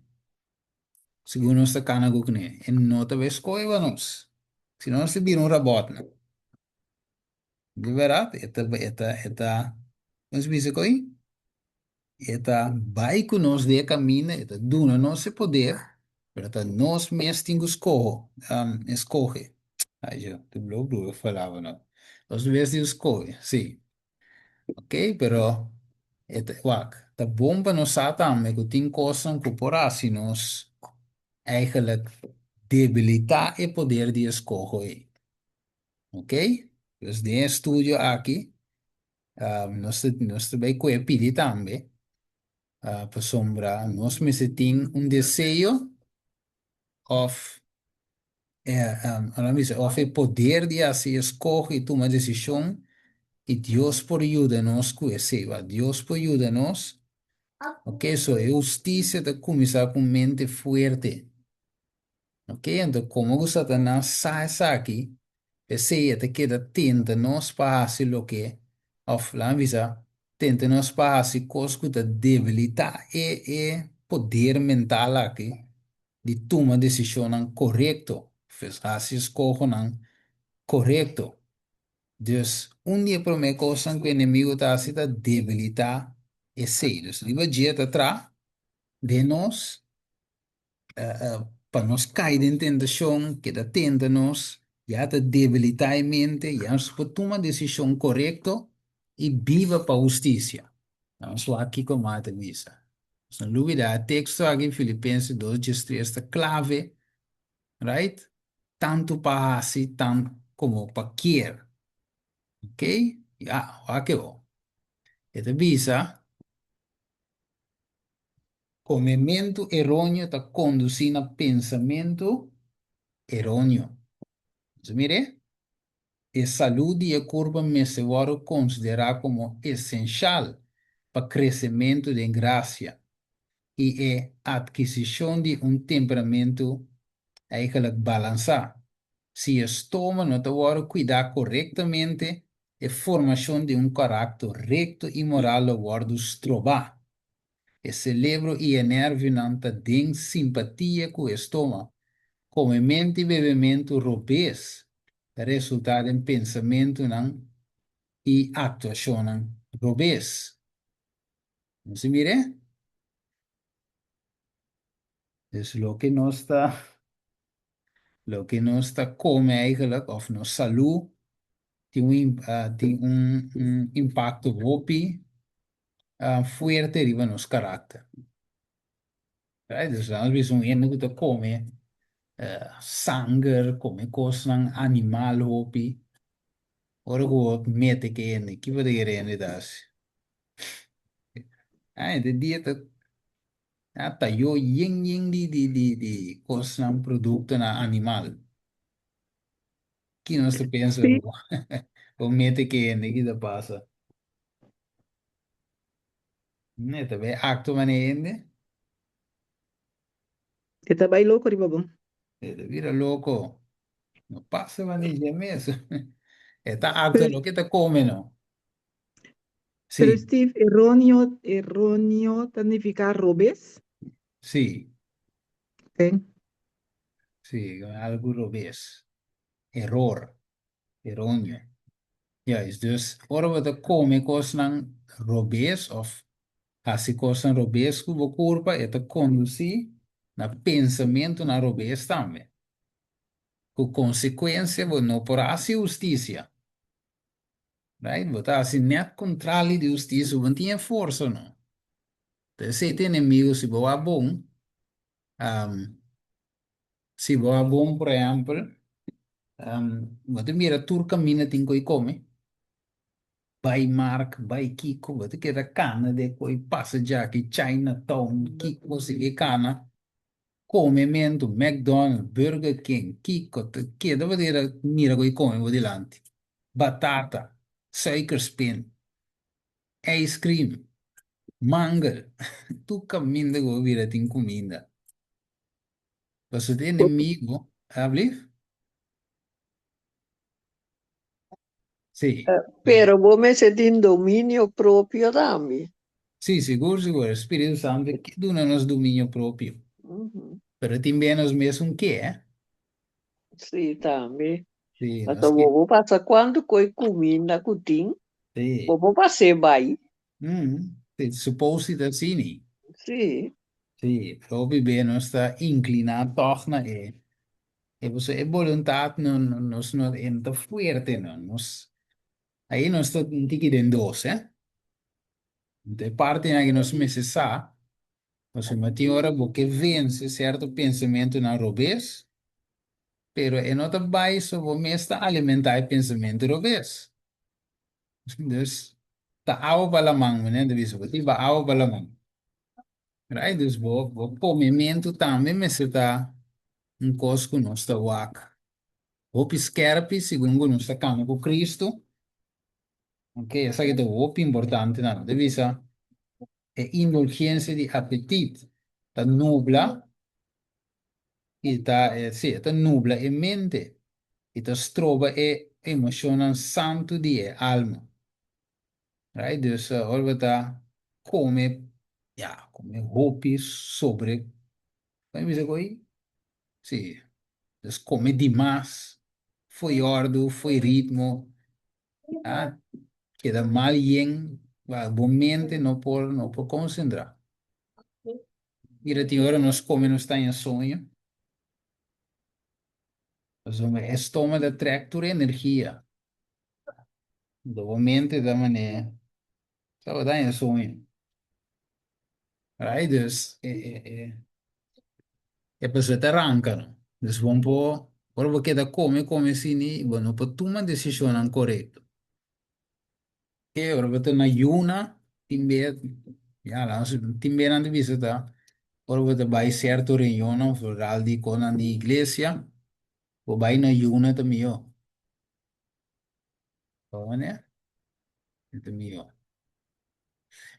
Segun nos ta kana ku kuné, e no ta bai skohe pa nos. Si no nos ta bira un rabòtnan. Di bèrdat, e ta, e ta, e ta, kon se bisa ko'i? E ta bai ku nos den e kaminda, e ta duna nos e poder, pero ta nos mes tin ku skoho, eskohe. Ai yo, te blo blo e palabra no. Nos mes tin ku skohe, si. Ok, pero e ta, wak, ta bon pa nos sa tambe ku tin kosnan ku por hasi nos eigenlijk debilitá e poder di eskoho ei. Ok, dus den e estudio aki nos ta nos ta bai koe pidi tambe pasobra nos mester tin un deseo òf ora mi bisa òf e poder di hasi eskoho i tuma desishon i Dios por yuda nos ku esei wak Dios por yuda nos ok so e hustisia ta kuminsá ku un mente fuerte. Ok, anto komo ku Satanas sa esaki, p'esei e ta keda tenta nos pa hasi loke, òf laga mi bisa, tenta nos pa hasi kos ku ta debilitá e e poder mental aki di tuma desishonnan korekto, òf hasi eskohonan korekto. Dus, un di e promé kosnan ku e enemigu ta hasi ta debilitá esei. Dus, riba dje ta traha den nos pa nos kai den tentashon, keda tenta nos, ya ta debilitá e mente, ya nos por tuma desishon korekto i biba pa hustisia. Nos wak kiko mas ta bisa. Nos no lubida e teksto aki, Filipenses dos diestres ta klave, right? Tantu pa hasi tan komo pa kier. Ok? Ya, wak e bo. E ta bisa. Komementu eróneo ta kondusí na pensamentu eróneo. Nos a mir'é? E salú di e kurpa mester wòrdu konsiderá komo esenshal pa kresementu den grasia i e atkisishon di un temperamentu eigenlijk balansá. Si e stoma no ta wòrdu kuidá korektamente, e formashon di un karakter rekto i moral lo wòrdu strobá. E celebro i e nervionan ta den simpatia cu e stoma. Comemento i bebemento robes ta resulta den pensamentonan i actuacionnan robes. Nos a mir'é? Dus loke nos ta loke nos ta come eigenlijk of nos salú tin un tin un impacto hopi fuerte riba nos karakter. Right? Dus nos bisa un hende ku ta kome sanger, kome kosnan animal hopi, ora ku bo mete ku e hende, ki bo ta kere e hende ta hasi? Ah, hende dia ta tayo yen yen di di di di kosnan, produktonan animal. Ki nos ta pensa Sí. bo mete ku e hende, ki ta pasa? E ta bay acto manera hende. E ta bay loco riba bo. E ta bira loco. No pasa manera dje mes. E ta acto Pero, loke ta come no. pero Sí, Steve, erróneo, erróneo ta nifica robes. sí. Ok. Sí, algu robes. Eror. Eróneo. Juist, dus ora bo ta kome kosnan robes òf hasi kosnan robes ku bo kurpa, e ta kondusí na pensamentunan robes tambe. Ku konsekuensia bo no por hasi hustisia. Right? Bo ta hasi nèt kontrali di hustisia, bo no tin e forsa no. Ta esei ta enemigo si bo wak bon, Si bo a bon, por ehèmpel, bo ta mira tur kaminda tin ku e kome, bai mark, bai kiko, bo ta keda kana de ku e pasa djaki, Chinatown, kiko sigui kana, komementu, McDonald's, Burger King, kiko, ta keda bo ta keda mira ku e kome bo dilanti, batata, suikerspin, ijskrim, mangel, tur kaminda ku bo bira tin kuminda. Pasobra e enemigo, alblief? Sí. Pero bo mester tin dominio propio tambe. Sí, sigur, sigur. E Spiritu Santu ke duna nos dominio propio. Pero tin bia nos mesun ke, eh? Sí, tambe. Sí, nos Pasobra ke. bo por pasa kuantu koi kuminda ku tin, Sí. bo por pas'é bai. Sí, suppose si ta asina. Sí. Sí, hopi be nos ta inkliná tòg na e e pasobra e boluntat no no nos no e no ta fuerte no nos ahí nos ta un tiki den dos eh Anto e partinan ku nos mester sa pasobra tin ora bo ke vense sierto pensamentunan robes pero e no ta bai so bo mes ta alimentá e pensamentu robes. Dus ta awa pa laman, meneer ta bisa, bo tin ba awa pa laman. Right? Dus bo, bo komementu tambe mester ta un kos ku nos ta wak hopi skerpi segun ku nos ta kamba ku Kristu. Ok, esaki ta hopi importante nan. Ta bisa e indulgensia di apetit ta nubla i ta, eh, sí, e ta nubla e mente i ta stroba e emoshonnan santu di e alma. Right? Dus ora bo ta kome, ya, kome hopi sobre, kon e bisa ku ei? Sí, dus kome dimas, fo'i òrdu, fo'i ritmo, a keda mal yen, bo mente no por, no por konsentrá. Mira, tin ora nos kome nos ta haña soño. Pasobra e stoma ta trèk tur e energia. Anto bo mente ta manera tabata haña soño. Right? Dus e e e e persona ta ranka no. Dus bo no por, ora bo keda kome kome asina bo no por tuma desishonnan korekto. E ora bo ta na yuna, tin be, ya, la nos tin be nan ta bisa ta, ora bo ta bai sierto reunionnan, vooral di konan di iglesia, bo bai na yuna ta mihó. Bo E ta mihó.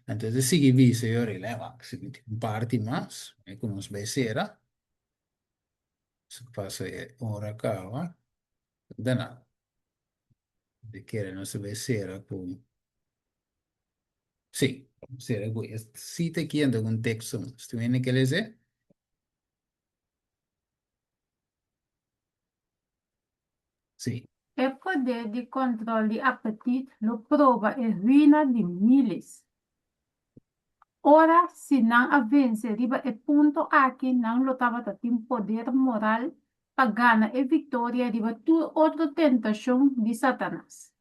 Anto ta sigui bisa yo rela, wak, si mi tin un parti mas, e ku nos bai sera, pasa e ora kaba, dana. De kere nos ta bai sera ku Sí, sera ku e sita aki anto ku un teksto mas. Tin hende ke lesa e? Sí. E poder di kòntròl di apetit lo proba e ruina di míles. Ora si nan a vense riba e punto aki nan lo tabata tin poder moral pa gana e viktoria riba tur otro tentashon di Satanas.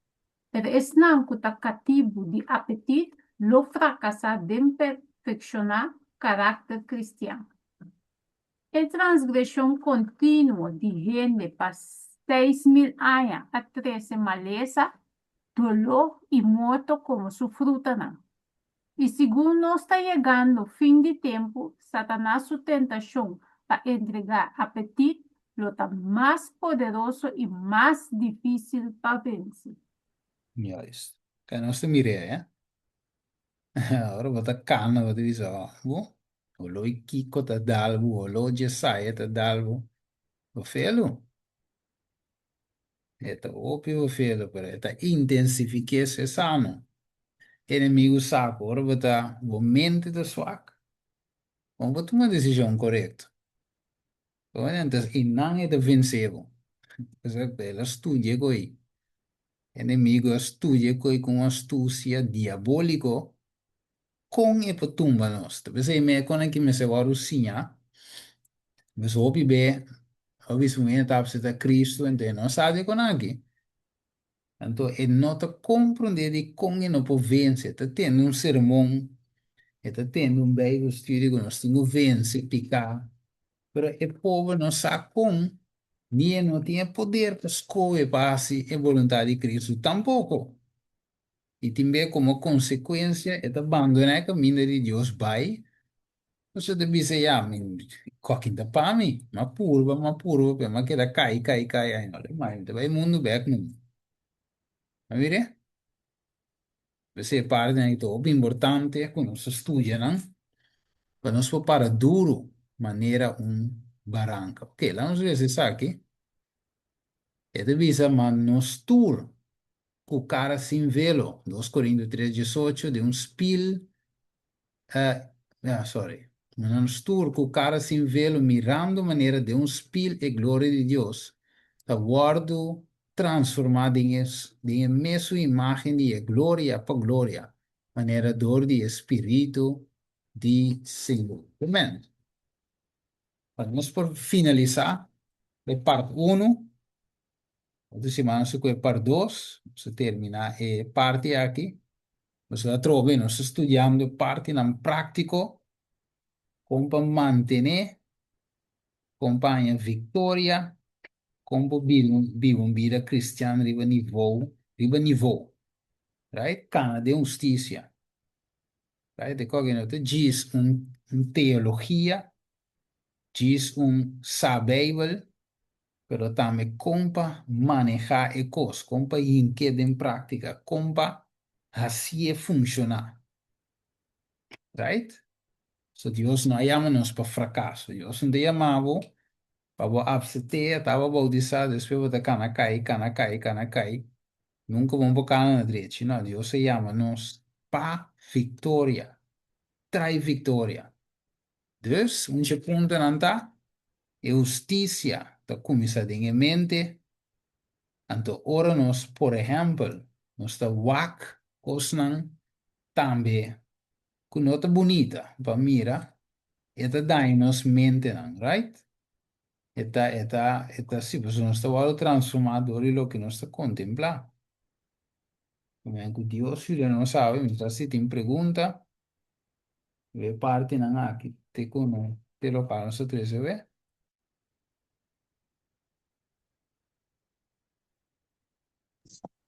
Pero esnan ku ta katibu di apetit lo frakasá den perfekshoná karakter kristian. E transgreshon kontinuo di hende pa 6000 aña a trese malesa, doló i morto komo su frutanan. I segun nos ta yegando fin di tempu, Satanas su tentashon pa entregá apetit lo ta mas poderoso i mas difísil pa vense. Juist. Kaya nos ta mir'é, eh? Ora bo ta kana bo ta bisa, oh, bo, holó i kiko ta dal bo, holó dje saya ta dal bo. Bo felu. E ta hopi bo felu, pero e ta intensifiké su esano. Enemigu sa ku ora bo ta, bo mente ta swak, bo no por tuma desishon korekto. Entonces, i nan e ta vense bo. El a studia koi. Enemigo a studia koi ku un astusia diabóliko kon e por tumba nos. Ta p'esei mi e kon aki mester wòrdu siña. Nos hopi be a bisa un hende ta apseptá Kristu, enton e no sa di e kon aki. Anto e no ta komprondé di kon e no por vense. E ta tende un sermon, e ta tende un Bijbelstudie ku nos tin ku vense piká, pero e pober no sa kon, ni e no tin e poder pa skohe pa hasi e boluntat di Kristu tampoko. I tin be komo konsekuensia e ta bandoná e kaminda di Dios bai. Nos ta bisa, ya, mi kokin ta pa mi. M'a purba, m'a purba, pero m'a keda kai, kai, kai. Ai, no ta mai, mi ta bai mundu bek numa. A mira? P'esei e partinan ta hopi importante ku nos ta studia nan, pa nos por para duru manera un baranka. Oke, laga nos lesa esaki. E ta bisa, Ma nos tur ku kara sin velo, dos Korinto tres diesocho, den un spil Ah, sorry. Nos tur ku kara sin velo mirando manera den un spil e gloria di Dios, ta wòrdu transformá den e den e mesun imágen di e gloria pa gloria, manera dor di e Spiritu di Señor. Amen. Pa nos por finalisá e part unu, otro siman nos ta ku e part dos, nos ta terminá e parti aki. Nos ta atrobe, nos ta studiando partinan práktiko kon pa mantené, kon pa haña viktoria, kon pa biba un bida kristian riba nivou, riba nivou, right? Kana den hustisia, right? E kòke no ta djis un teologia, djis un sa Beibel, pero tambe kon pa manehá e kos, kon pa hink'é den práktika, kon pa hasié funshoná. Right? So Dios no a yama nos pa frakaso. Dios no ta yama bo pa bo apseté, ata bo boutisá, despues bo ta kana kai, kana kai, kana kai. Nunka bo no por kana na drechi. No, Dios a yama nos pa viktoria, trai viktoria. Dus, un dje puntonan ta, e hustisia ta kuminsá den e mente, anto ora nos, por ehèmpel, nos ta wak kosnan tambe ku no ta bunita pa mira, e ta daña nos mentenan, right? E ta, e ta, e ta si, pasobra nos ta wòrdu transformá dor di loke nos ta kontemplá. Ku Dios yuda nos awe, mi ta si tin pregunta. E partinan aki te ku no te lokual nos ta trese we.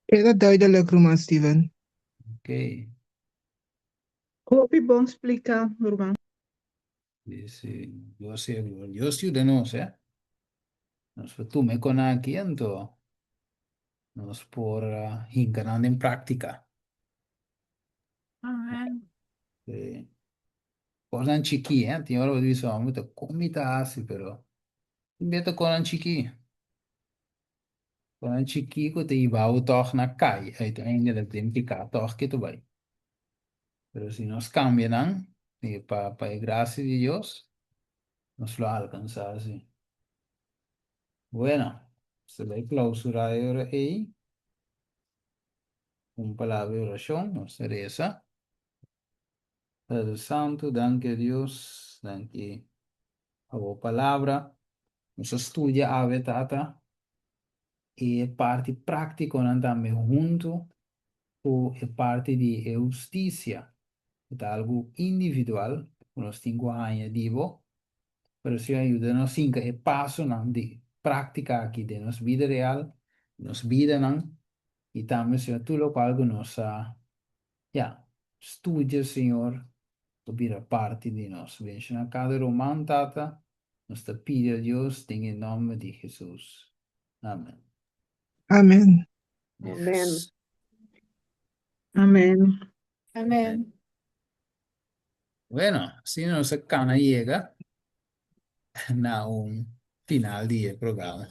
E ta duidelijk, ruman Steven. Ok. Hopi bon splika, ruman. Si, si. Dios sea gloria. Dios yuda nos, eh. Nos por tuma e konan aki anto nos por hinka nan den práktika. Amen. Sí. Kosnan chikí, eh. Tin ora bo ta bisa, "Oh, mi ta kon mi ta hasi, pero tin bia ta kosnan chikí. Kosnan chikí ku ta hiba bo tòg na kai, uiteindelijk den piká tòg ke ta bai. Pero si nos kambia nan, i pa pa e grasia di Dios, nos lo alkansá si. Bueno, nos ta bai klausurá e ora ei. Un palabra di orashon, nos ta resa. Padre Santu, danki a Dios, danki pa bo palabra. Nos a studia awe, Tata, e parti práktikonan tambe huntu ku e parti di e hustisia, ku ta algu individual ku nos tin ku haña di bo, pero Señor yuda nos hinka e pasonan di práktika aki den nos bida real, nos bidanan, I tambe, Señor, tur lokual ku nos a, ya, studia, Señor, por bira parti di nos. Benshoná kada ruman, Tata. Nos ta pidi, o Dios, den e nòmber di Hesus. Amen. Amen. Amen. Amen. Amen. Bueno, asina nos a kana yega na un final di e programa.